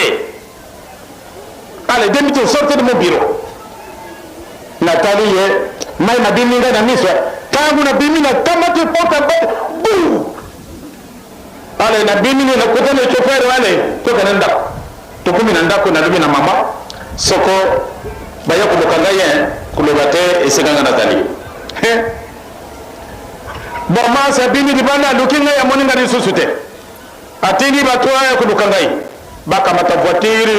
Allez, demi-tour, sortez de mon bureau. Natali ye, mai mabimi ngai na miso. Ntango nabimi, nakamati porte bu. Ale, nabimi ni nakutana chauffeur, ale tokende ndako. Tokomi na ndako, nalobi na mama, soko baya koluka ngai ye, koloba te esika ngai nazali. Bomans abimi libanda, aluki ngai, amoni ngai lisusu te, atindi bato aya koluka ngai, bakamata voiture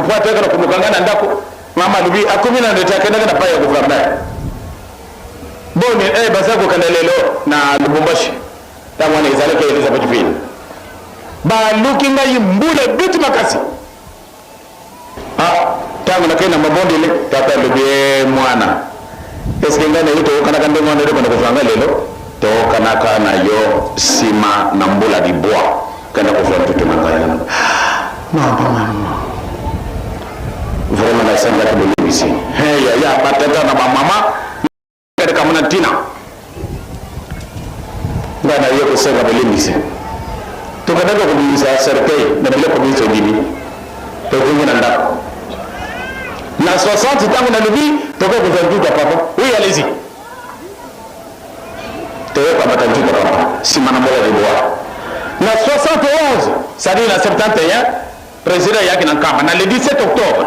voiture na koluka ngai na ndako. Mama alobi, akomi na ndete, akendaki na pai ya gouverneur boni, baza kokende lelo na Lubumbashi. Ntango wana ezalaki Elizabethville. Baluki ngai, mbula ebeti makasi. Ntango nakei na mabondeli, tata alobi, mwana, eske ngai na yo toyokanaka ndenge wana eloko na kozwa ngai lelo? Toyokanaka na yo nsima na mbula 9, kenda kozwa ntutu na ngai. Non, non, non. Nasengaki bolimbisi. He yaya, batata na bamama, likambo na ntina. Ngai naye kosenga bolimbisi. Tokendaki kobimisa cercueil na biloko binso ebimi. Tozongi na ndako. Na 60 ntango nalobi tokoki kozwa njuta papa. Oui, allez-y. Toyokamata njuta papa nsima na mbola libwa. Na 71, c'est-à-dire na 71, President ayaki na Nkamba na le 17 octobre.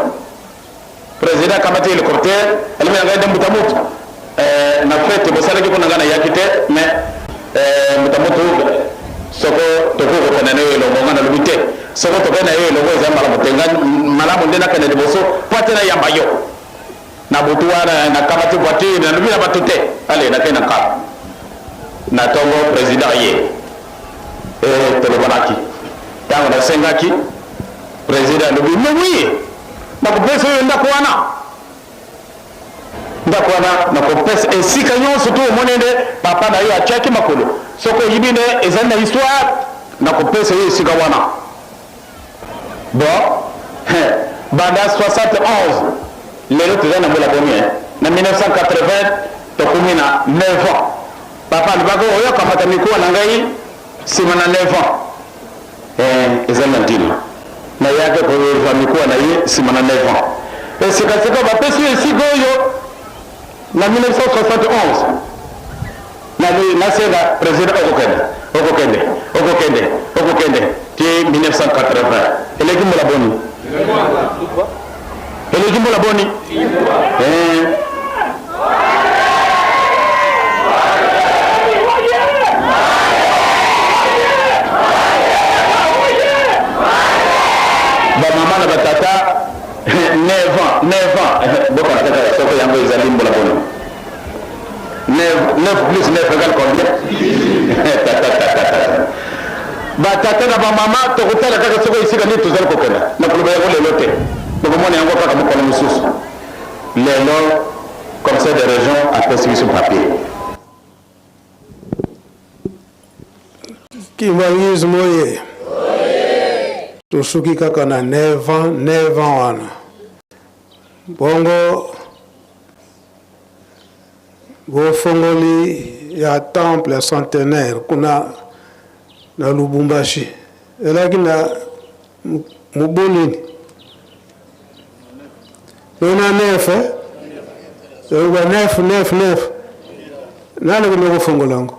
President akamati helicoptère, alobi na ngai nde mbuta mutu eh, na fete bosalaki kuna ngai nayaki te mais eh, mbuta mutu soko tokoki kokende na yo elongo. Ngai nalobi te, soko tokende na yo elongo eza malamu te, ngai malamu nde nakende liboso mpo ate nayamba yo. Na butu wana nakamati voiture, nalobi na bato te, ale nakei na Nkamba na tongo. President aye, eh, tolobanaki. Ntango nasengaki, president alobi mais oui, nakopesa oyo ndako wana, ndako wana nakopesa esika nyonso tu omoni nde papa na yo atiaki makolo, soki oyibi nde ezali na histoire, nakopesa yo esika wana. Bon, banda 71 lelo toza na mbula boni? Na 1980 tokomi na 9 ans. Papa alobaki oyo akamata mikuwa na ngai nsima na 9 ans. Eh, ezali na ntina nayaki kozwa mikuwa na ye nsima na 9 ans. Esikasika bapesi yo esika oyo na 1971, nasenga president, okokende, okokende, okokende, okokende ti 1980. Eleki mbula boni? Eleki mbula boni? Eh. Bamama na batata, 9 ans, 9 ans, bokana kaka soko yango ezali mbula boni? 9, 9 plus 9 égale combien? Tata, tata, tata, batata na bamama, tokotala kaka soko esika nini tozali kokenda. Nakoloba yango lelo te, tokomona yango kaka mokolo mosusu. Lelo conseil de région apesi biso papier. Kimbanguisme oye! Tosuki kaka na 9 ans, 9 ans wana. Bongo bofongoli ya temple ya centenaire kuna na Lubumbashi elaki na mobu nini? Nona 9, eh? Ba 9 9 9. Nani akende kofongola yango?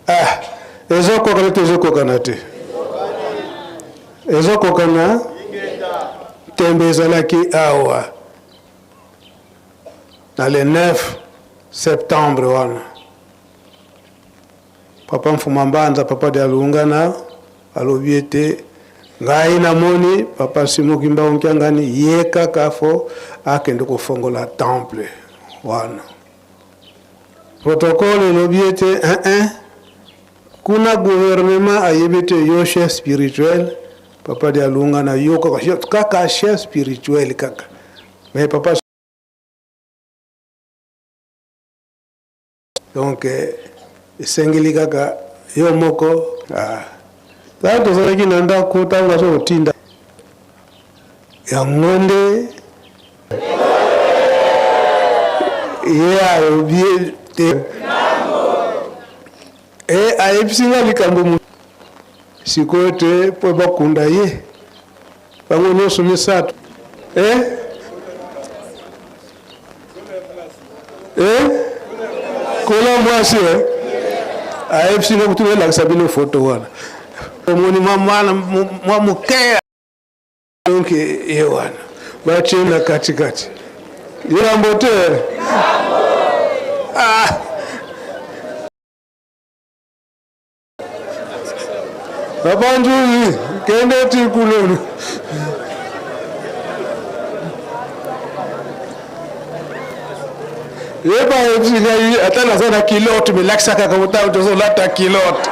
Ah, ezokokana te, ezokokana te, ezokokana. Tembe ezalaki awa na le 9 septembre wana. Papa Mfuma Mbanza, papa de Alungana, alobi ete ngai namoni papa Simon Kimbangu Kiangani ye kaka fo akende kofongola temple wana. Protocole elobi ete eh, kuna gouvernement ayebi ete yo chef spirituel papa de Alungana, yo kaka, kaka chef spirituel kaka, mais papa donc esengeli kaka yo moko. Ah. Ntango tozalaki na ndako, ntango aza kotinda yango nde ye alobi te e ayebisi nga likambo sikoyo te mpo bakunda ye bango nyonso misato. Eh? Eh? Kola mwasi eh? Ayebisi nga kutu elakisa bino foto wana, omoni mwa mwana mwa moke, donc ye wana batie na katikati yambo te. Ah. Papa Njuzi, kende ti kululu. Yeba ayebisi ngai ata naza na kilote, melakisa kaka ntango tozolata kilote.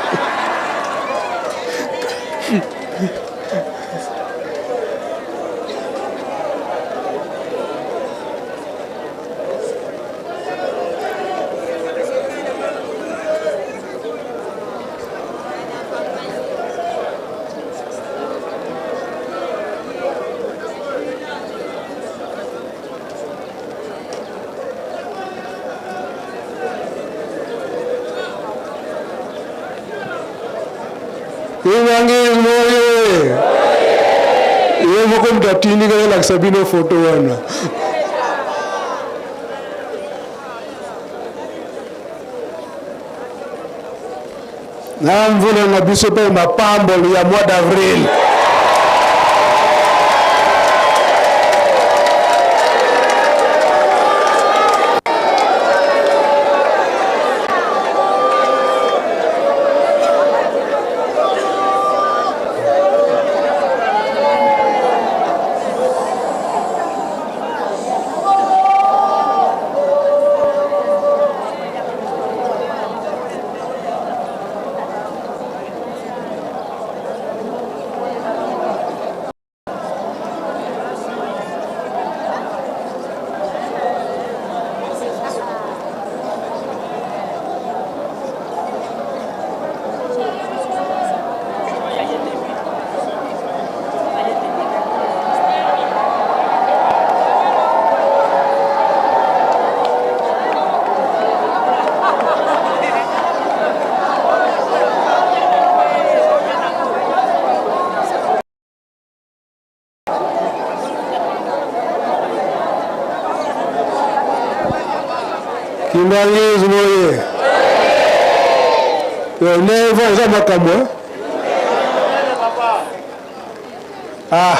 Ye moko moto atindi ngai nalakisa bino foto wana. Na mvula na biso mpe mapamboli ya mois d'avril. Kimbanguisme oye neva eza makambo eh? Ah.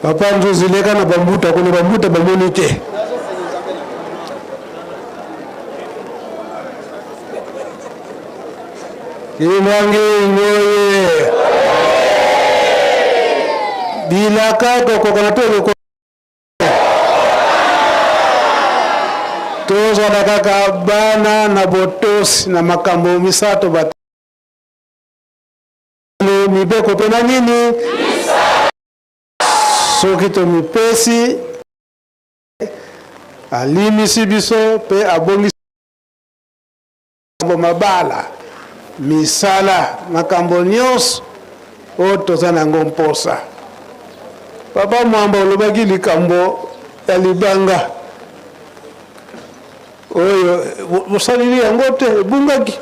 Papa Nzuzi leka na bambuta kuna bambuta bamoni te. Kimbangi ngoye. Bilaka kokokana to loko. Tozala kaka bana na botosi na makambo misato bat mibeko mpe na nini soki tomipesi alimisi biso mpe abongisi makambo mabala misala makambo nyonso oyo toza na yango mposa papa mwamba olobaki likambo ya libanga oyo bosaleli yango te ebungaki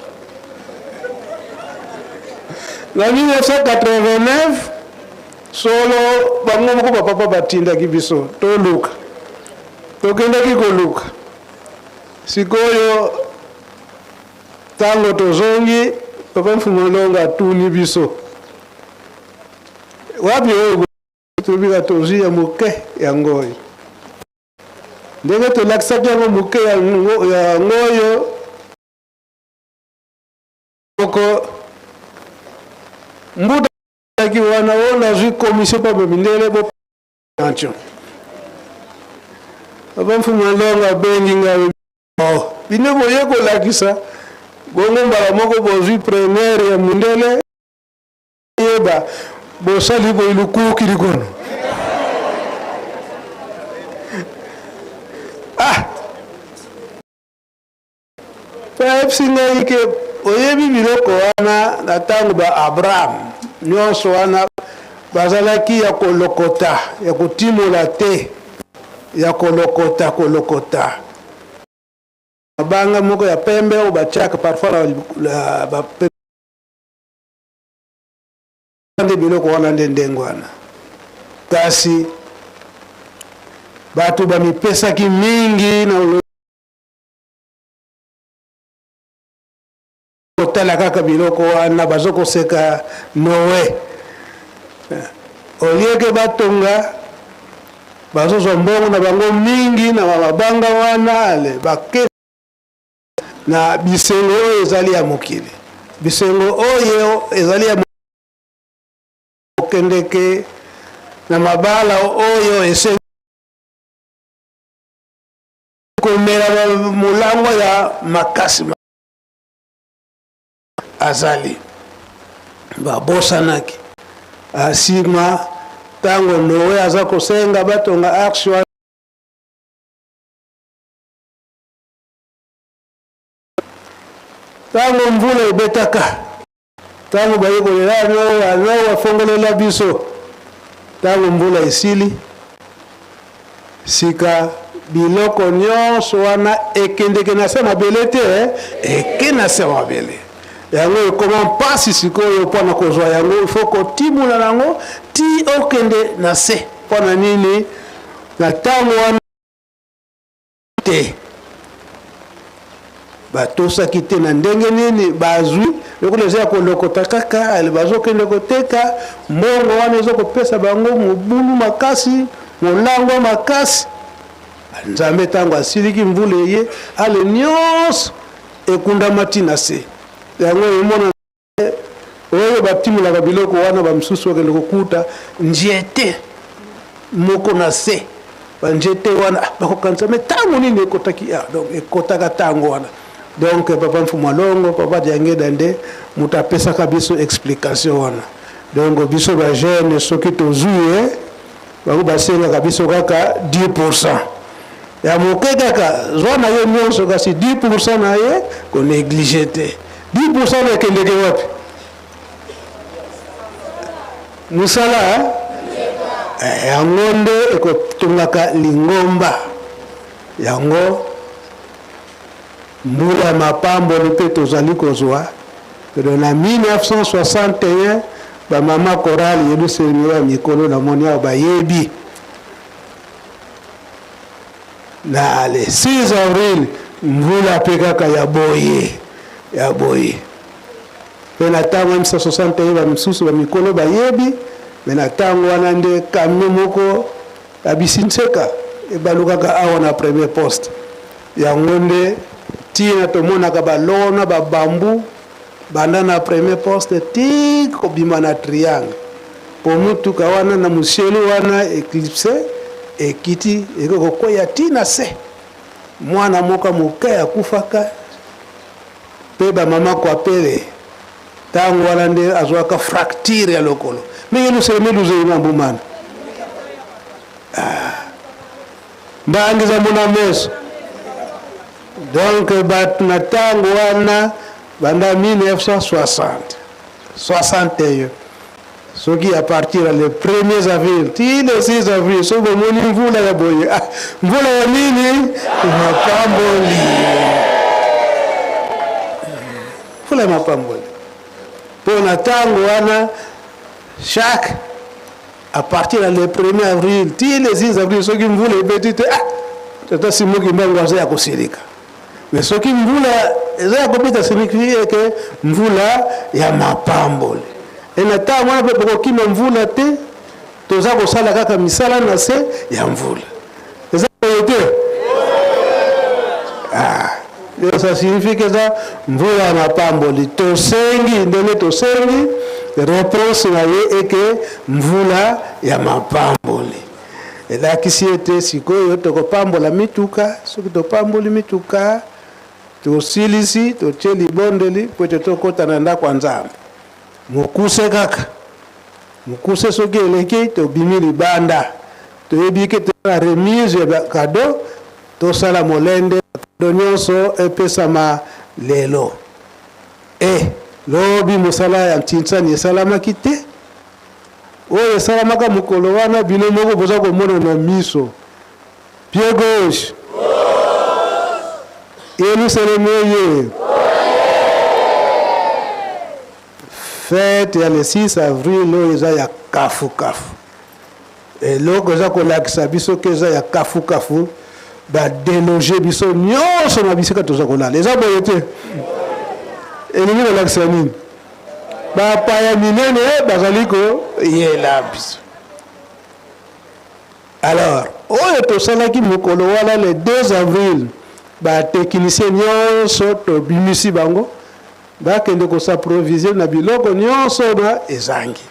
na 1989 solo bango moko bapapa batindaki biso toluka tokendaki koluka sikoyo ntango tozongi papa mfumu longo atuni biso wapi oyo tobika tozwi ya moke yango oyo Ndenge tolakisaki yango moke yango oyo moko mbuta ki wana oyo nazwi commission mpo mindele bo attention papa mfumu alonga abengi ngai oh, bino boye kolakisa bongo mbala moko bozwi première ya mindele yeba bosali boye lukuki likono ah bayebisi ngai ke oyebi biloko wana na ntango ba abraham nyonso wana bazalaki ya kolokota ya kotimola te ya kolokota kolokota mabanga moko ya pembe oyo batiaka parfois na nde biloko wana nde ndenge wana kasi bato bamipesaki mingi na kotala kaka biloko wana bazo koseka noe olieke batonga. Bazozwa mbongo na bango mingi na mabanga wana, ale bake na bisengo oyo ezali ya mokili, bisengo oyo ezali ya kokendeke na mabala oyo esengi komela molango ya makasi. Azali babosanaki asima ntango Noe aza kosenga batonga arche wana. Ntango mvula ebetaka, ntango baye kolela Noa, Noa fongolela biso. Ntango mvula esili, sika biloko nyonso wana ekendeke na se mabele te, eke na se mabele. Yango ekoma mpasi sikoyo mpo na kozwa yango, ifo kotimola yango ti okende na se. Mpo na nini? Na ntango wana te batosaki te. Na ndenge nini bazwi lokola eza ya kolokota kaka, bazokende koteka mbongo wana eza kopesa bango mobulu makasi, molangwa makasi. Nzambe ntango asiliki mvula eye, ale nyonso ekundama ti na se. Yango emona oyo batimolaka biloko wana, bamosusu bakende kokuta njete moko na se. Banjete wana bakokanisa me ntango nini ekotaki? Ah, donc ekotaka ntango wana. Donc papa Mfumu Alongo, papa Diangeda nde moto apesaka biso explication wana. Donc biso bajeune soki tozwi ye, bango basengaka biso kaka 10% ya moke, kaka zwa na ye nyonso, kasi 10% na ye konéglige te. 10% na ekendeke wapi? Mosala yango nde ekotongaka lingomba. Yango mbula ya mapamboli mpe tozali kozwa. Na 1961 bamama chorale Yelusalemi ya mikolo namoni awa bayebi, na le 6 avril mvula mpe kaka ya boye ya boye. Mpe na ntango ya 1961 bamisusu bamikolo bayebi me, na ntango wana nde camion moko ya bisinseka ebalukaka awa na premier poste. Yango nde ntina tomonaka balona babambu banda na premier poste ti kobima na triangle, po motuka wana na mosielu wana eclipse ekiti, ekoki kokweya ti na se. Mwana moko moke akufaka, mpe bamama kwapele ntango wana nde azwaka fracture ya lokolo. Ndenge luselemi luzeli mbumana mbangiza mona meso. Donc bato na ntango wana banda 1960 61, soki à partir ya le 1er avril ti le 6 avril, soki bomoni mvula ya boye, ah, mvula ya nini? Mapamboli, mvula ya mapamboli. Mpo na ntango wana, chaque à partir ya le 1er avril ti le 6 avril, soki mvula ebeti te, ah, tata Simoki Mbangu aza ya kosilika. Me soki mvula eza ya kobeta, signifie ke mvula ya mapamboli. E na ntango wana mpe bokokima mvula te, toza kosala kaka misala na se ya mvula. Eza boye te? Ah, ça signifie ke eza mvula ya mapamboli. Tosengi ndenge tosengi, réponse na ye eke mvula ya mapamboli. Elakisi ete sikoyo tokopambola mituka. Soki topamboli mituka, tosilisi, totie libondeli po ete tokɔta na ndako ya Nzambe. Mokuse kaka mokuse, soki eleki, tobimi libanda. Toyebi ke na remise ya cadeau, tosala molende cadeau nyonso epesama lelo. E lobi mosala ya ntinsani esalamaki te. Oyo esalamaka mokolo wana, bino moko boza komona na miso. Pied gauche, Yelusalemi oye! Fete ya le 6 avril oyo eza ya kafukafu. Eloko eza kolakisa biso ke eza ya kafukafu, badeloge biso nyonso na bisika toza kolala. Eza boye te? Elingi kolakisa nini? Bapaya minene bazali koyela biso. Alors. Oyo tosalaki mokolo wana le 2 avril, ba techniciens nionso tobimisi bango bakende ko s'approvisionner na biloko nionso na ezangi.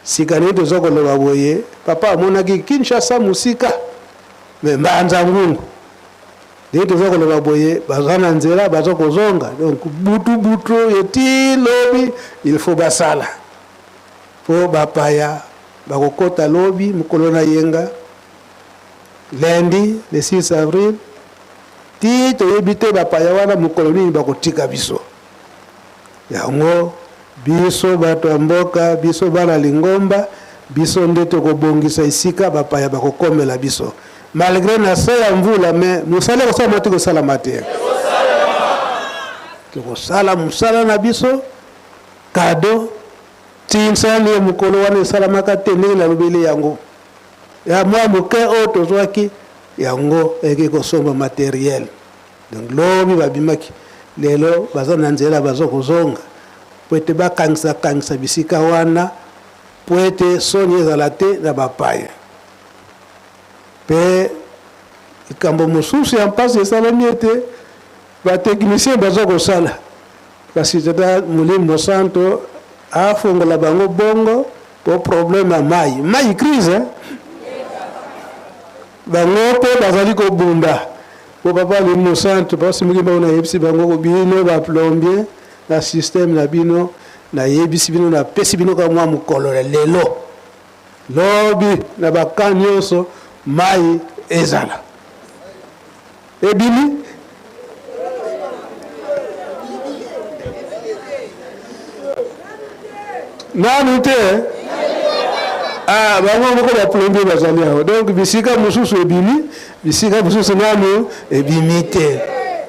Sika ndenge toza koloba boye, papa amonaki Kinshasa mosika, mais Mbanza Ngungu ndenge toza koloba boye, baza na nzela baza kozonga, donc butu butu oyo ti lobi il faut basala po bapaya bakokota lobi mokolo na yenga lundi le 6 avril ti toyebi te bapaya wana mokolo nini bakotika biso. Yango biso bato ya mboka, biso bana lingomba, biso nde tokobongisa esika bapaya bakokomela biso. Malgre na se ya mvula, mais mosala ekosalama te ekosalama te. Tokosala mosala na biso cadeau ti nsani ya mokolo wana esalamaka te ndenge nalobeli yango ya mwa moke oyo tozwaki yango eyaki kosomba materiel. Donc lobi babimaki, lelo baza na nzela bazo kozonga po ete bakangisa kangisa bisika wana po ete soni ezala te na bapaya. Pe likambo mosusu ya mpasi esalemi ete ba techniciens bazo kosala, kasi tata Molimo Mosanto afongola bango bongo po problème ya mayi, mayi crise hein? Bango pe bazali kobunda po papa Molimo Mosantu papa Simiki Mbangu nayebisi bango ko bino ba plombier na système na bino nayebisi bino napesi bino ka mwa mokolo ya lelo lobi na ba camp nyonso mayi ezala ebimi. Nanu te ah, bango moko ba plombier bazali awa donc bisika mosusu ebimi bisika mosusu nanu ebimi te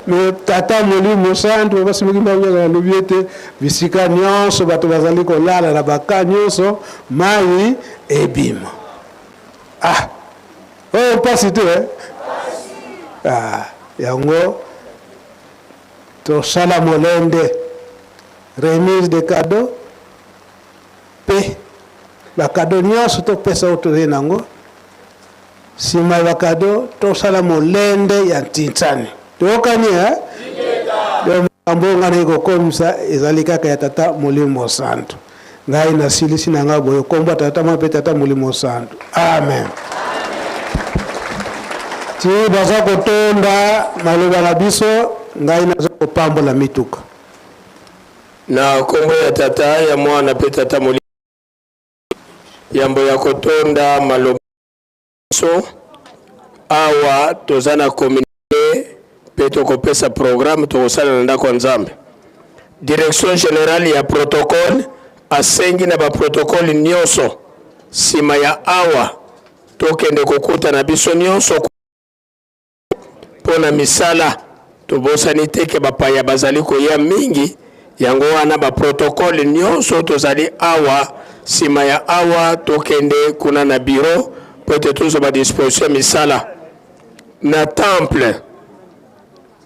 me tata molimo santu basimiki bango alobi ete bisika nyonso bato bazali kolala na baka nyonso mai ebima ah oyo mpasi te eh? ah, yango tosala molende Remise de cadeaux pe ba cadeaux nionso topesa oyo tozali na yango. Sima ya ba cadeaux tosala molende ya ntintsani. Toyokani eh? Donc makambo oyo ngai naye kokomisa ezali kaka ya Tata Molimo Santu. Ngai nasilisi na ngai boye kombo ya Tata Mwana pe Tata Molimo Santu. Amen. Ti baza kotonda maloba na biso, ngai naza kopambola mituka. Na kombo ya Tata, ya Mwana pe Tata Molimo, yambo ya kotonda maloba biso awa toza na communique pe tokopesa programme tokosala na ndako ya Nzambe. Direction generale ya protocole asengi na ba protocole nyonso sima ya awa tokende kokutana biso nyonso Mpo na misala, tobosani te ke bapaya bazali koya mingi, yango wana ba protocole nionso tozali awa, sima ya awa tokende kuna na bureau mpo ete tozwa ba disposition ya misala. Na temple,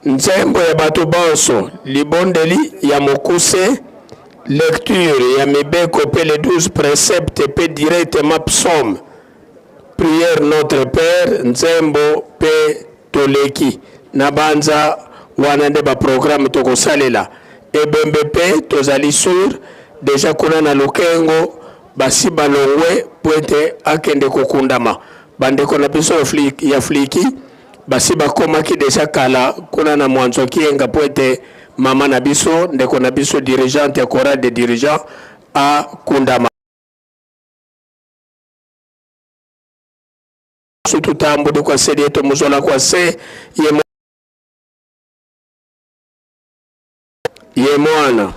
nzembo ya bato banso, libondeli ya mokuse, lecture ya mibeko mpe les 12 preceptes mpe directement psaume. Prière notre père nzembo pe toleki na banza wana nde ba programme tokosalela ebembe pe tozali sur dejà kuna na lukengo basi balongwe po ete akende kokundama bandeko na biso ya fliki basi bakomaki dejà kala kuna na mwanzo kienga po ete mama na biso ndeko na biso dirigeante ya chorale de dirigeants akundama. Tutambudi kwa se dieto muzola kwa se ye ye mwana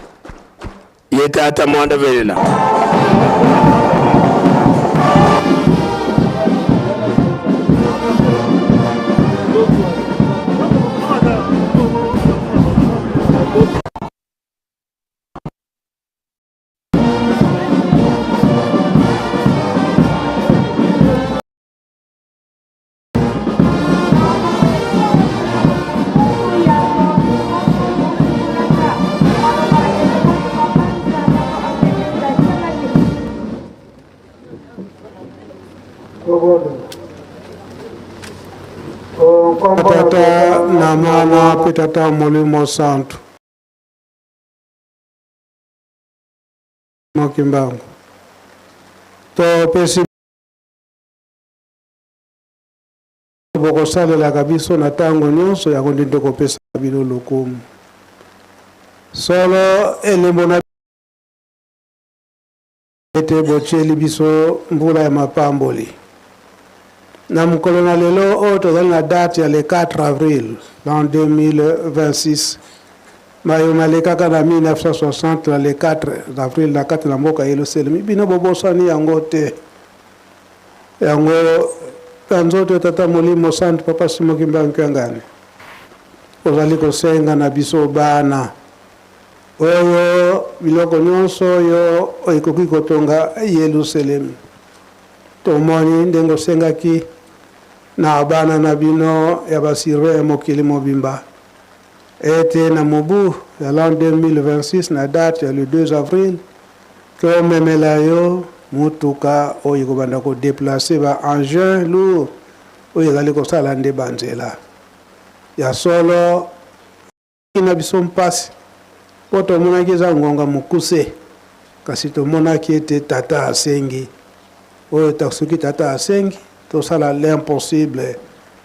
ye tata mwana velela. Tobondela. Tata na Mwana mpe Tata Molimo Santu. Mokimbangu topesi bokosalelaka biso na ntango nyonso, yango nde tokopesa bino lokumu. Solo elembo na ete botieli biso mbula ya mapamboli na mokolo na lelo oyo tozali na date ya le 4 avril l'an 2026. Mayo malekaka na 1960 na le 4 avril na kati na mboka Yelusalemi, bino bobosani yango te. Yango na nzoto ya Tata Molimo Santu Papa Simon Kimbangu Kiangani ozali kosenga na biso bana oyo biloko nyonso oyo ekoki kotonga Yelusalemi. Tomoni ndenge osengaki na bana na bino ya ba surveillants ya mokili mobimba ete na mobu ya l'an 2026 na date ya le 2 avril tomemela yo motuka oyo ekobanda ko deplacer ba engins lourds oyo ezali kosala nde banzela. Ya solo na biso mpasi mpo tomonaki eza ngonga mokuse, kasi tomonaki ete tata asengi oyo, soki tata asengi tosala l'impossible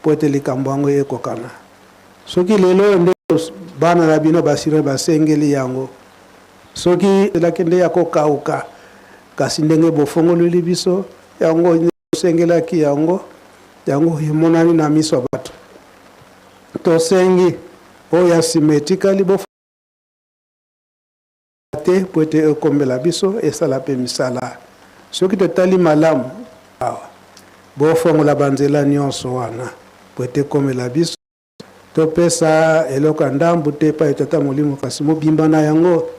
mpo ete likambo yango ekokana. Soki lelo oyo nde bana na bino basire basengeli yango, soki elaki nde ya kokauka, kasi ndenge bofongoleli biso yango tosengelaki yango, yango emonani na miso ya bato. Tosengi oyo ya nsima etikali bofongola te mpo ete ekombela biso esala mpe misala. Soki totali malamu awa, bofongola banzela nyonso wana mpo ete ekomela biso. Topesa eloko ya ndambu te epai ya Tata Molimo, kasi mobimba na yango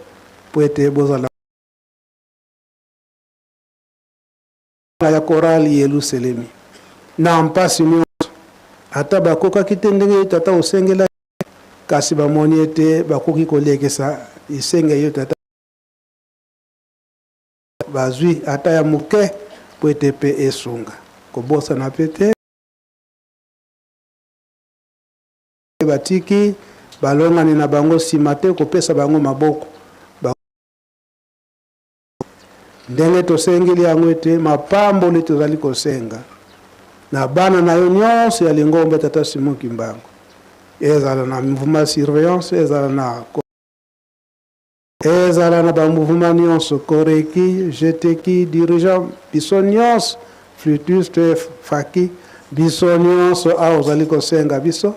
mpo ete bozala ya Chorale Yeluselemi na mpasi nyonso. Ata bakokaki te ndenge yo Tata osengelaki, kasi bamoni ete bakoki kolekisa esenge yo Tata bazwi ata ya moke mpo ete mpe esunga. Kobosana mpe te batiki balongani na bango nsima te kopesa bango maboko. Ndenge tosengeli yango ete mapamboli tozali kosenga na bana na yo nyonso ya lingomba Tata Simon Kimbangu, ezala na mouvement surveillance, ezala na ezala na ba mouvement nyonso, koreki, jeteki, dirigeant, biso nyonso, flûtiste, faki, biso nyonso awa ozali kosenga biso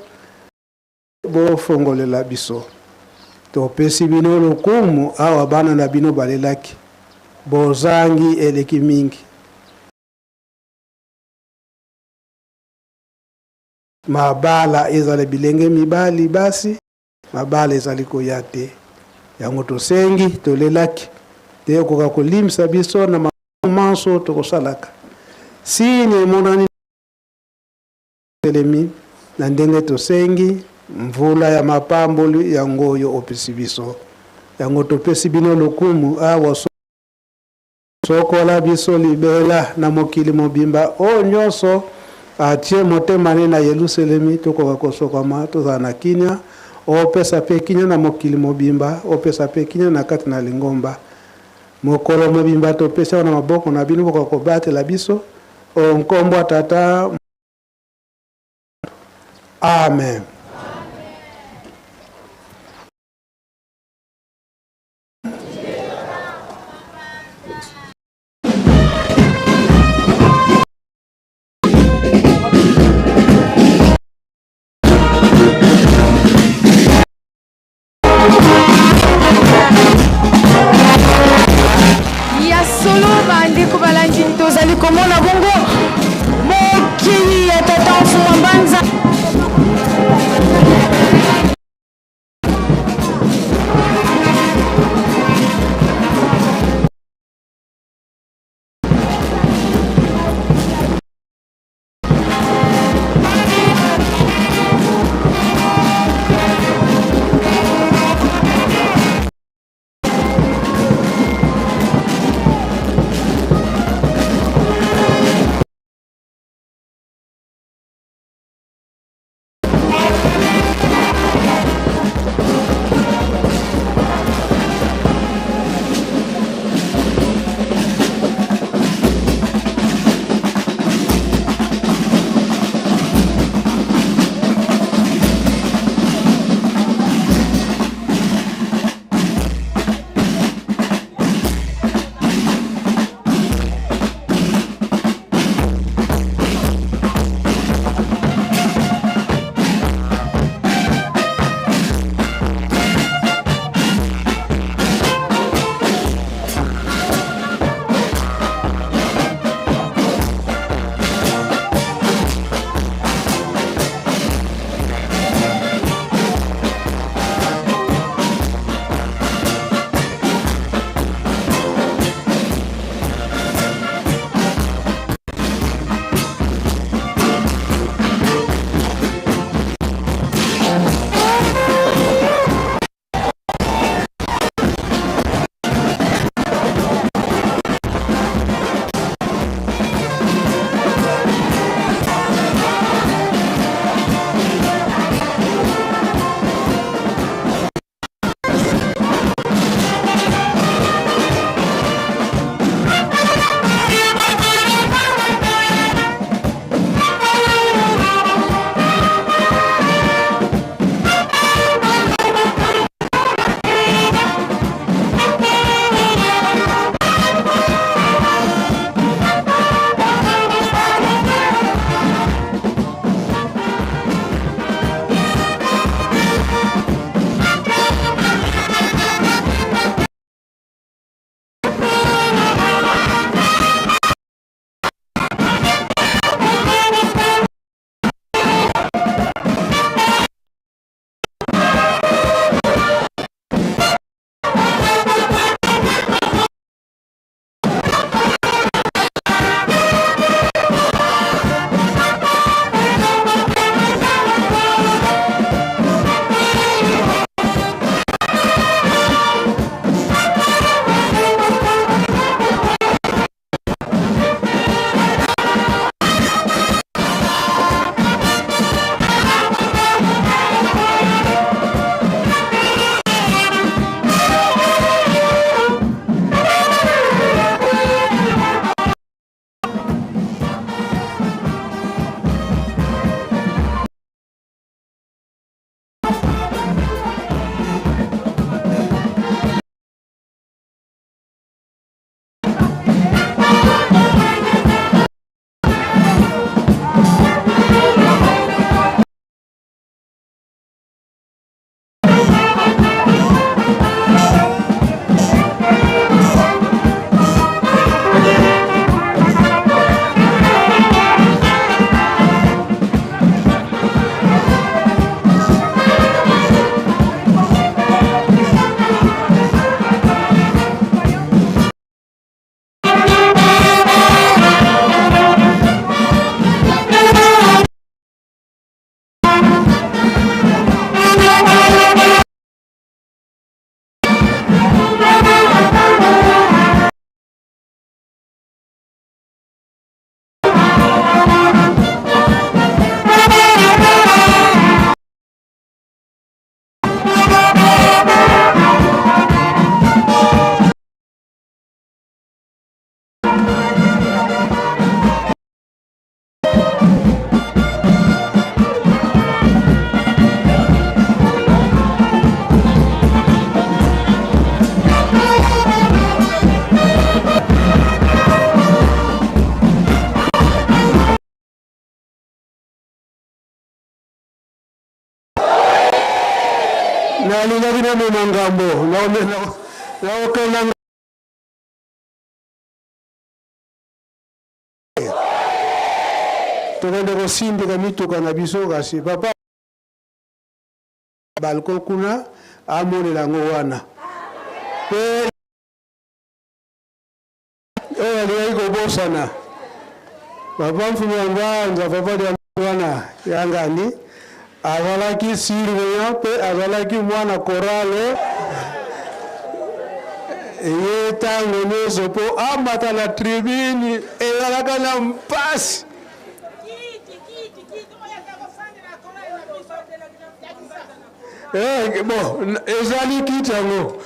Bofongolela biso. Topesi bino lokumu awa bana na bino balelaki. Bozangi eleki mingi. Mabala ezala bilenge mibali, basi, mabala ezali koya te. Yango tosengi, tolelaki te okoka kolimbisa biso na manso tokosalaka. Signe emonani. Telemi na ndenge tosengi mvula ya mapamboli yango oyo opesi biso, yango topesi bino lokumu awa. Sokola biso libela na mokili mobimba oyo nyonso atie motema ne na Yelusalemi, tokoka kosokama, tozala na kimia. Opesa pe kimia na mokili mobimba, opesa pe kimia na kati na lingomba. Mokolo mobimba topesi yango na maboko na bino, bokoka kobatela biso o nkombo ya Tata. Amen. Ya solo bandeko balandi, tozali komona bongo mokili ya tata Mfuma Mbanza. Nalingaki namema ngambo, nakokenda tokende kosindika mituka na biso, kasi papa balcon kuna amonela yango wana pe oyo alingaki kobosana papa mfumu ya mbanza papa dia wana yangani azalaki surveillant mpe azalaki mwana chorale ye ntango nyonso mpo amata na tribune ezalaka na mpasi. Eh, bon, ezali kiti yango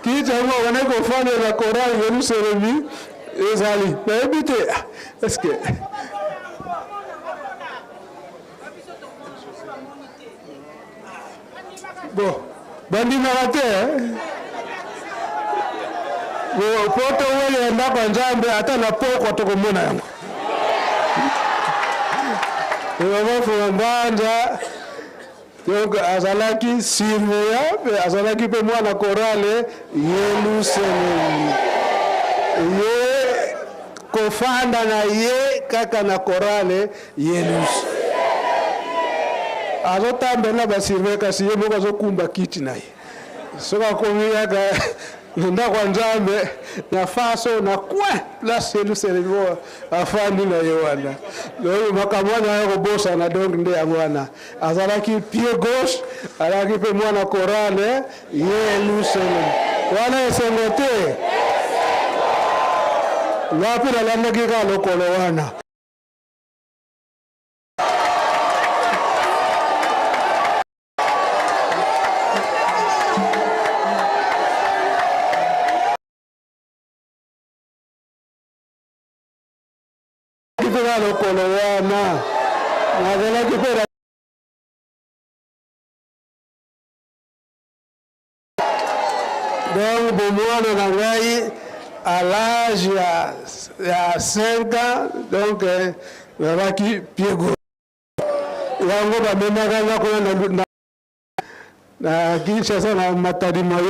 kiti yango abandaki kofandela chorale Yerusalemi ezali nayebi te est-ce que bon bandimaka te po towelela ndako ya Nzambe ata na pokwa tokomona yango. Mama Mbanza donc azalaki surveillant mpe azalaki mpe mwana chorale Yelusalemi. Ye kofanda na ye kaka na chorale Yelusalemi. Azotambela na basurveillant kasi ye moko azokumba kiti na ye. Soki akomi kaka na ndako ya Nzambe na faso na coin place Yelusalemi oyo afandi na ye wana. Donc makambo wana ya kobosana, donc nde yango wana azalaki pied gauche, azalaki mpe mwana chorale Yelusalemi. Wana esengo te? Nga mpe nalandaki kaka lokolo wana. Mpe lokolo wana nazalaki mpe donc bomwana na ngai à l'âge ya 5 ans, donc nazalaki pied gauche. Yango bamemaka nga kuna na Kinshasa na Matadi Mayo.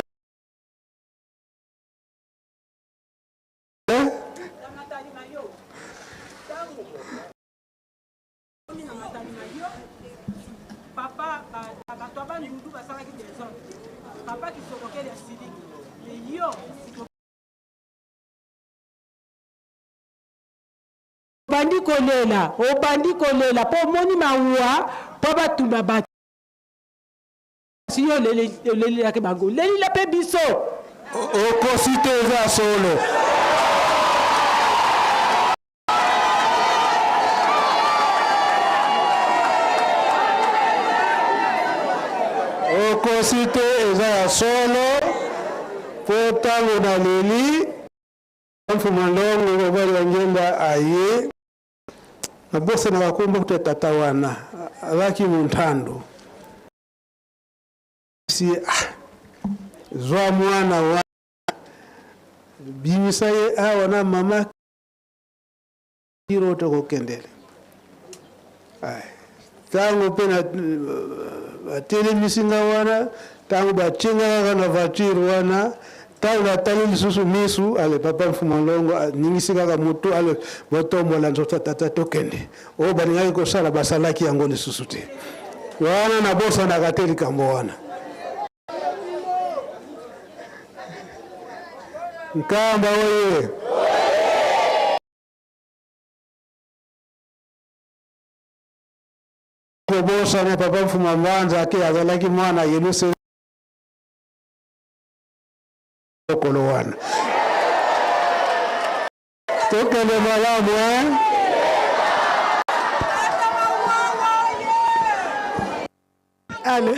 Papa, bato ya Bandundu basalaki desordre. Papa Kisokokeli asiliki. Mais yo, obandi kolela, obandi kolela mpo omoni mawa mpo batuna bato. Si yo olelelaki bango, lelela mpe biso. Okosi te, eza solo. Okosi te, eza ya solo mpo ntango naleli Mfuma Ndongo mobali ya Ngemba aye nabosanaka kombo kutu ya tata wana azalaki montando si ah, zwa mwana wana bimisa ye awa na mama kiro tokokendele. Ntango mpe batelemisi nga wana, ntango batie nga kaka na voiture wana, ntango natali lisusu misu, ale papa Mfuma Longo aningisi kaka motu, ale botombola nzoto tata tokende. Oyo balingaki kosala basalaki yango lisusu te. Wana nabosanaka te likambo wana. Nkamba oye! Kobosana papa Mfuma Mbanza ke azalaki mwana Yelusalemi lokolo wana. Tokende malamu eh? Allô.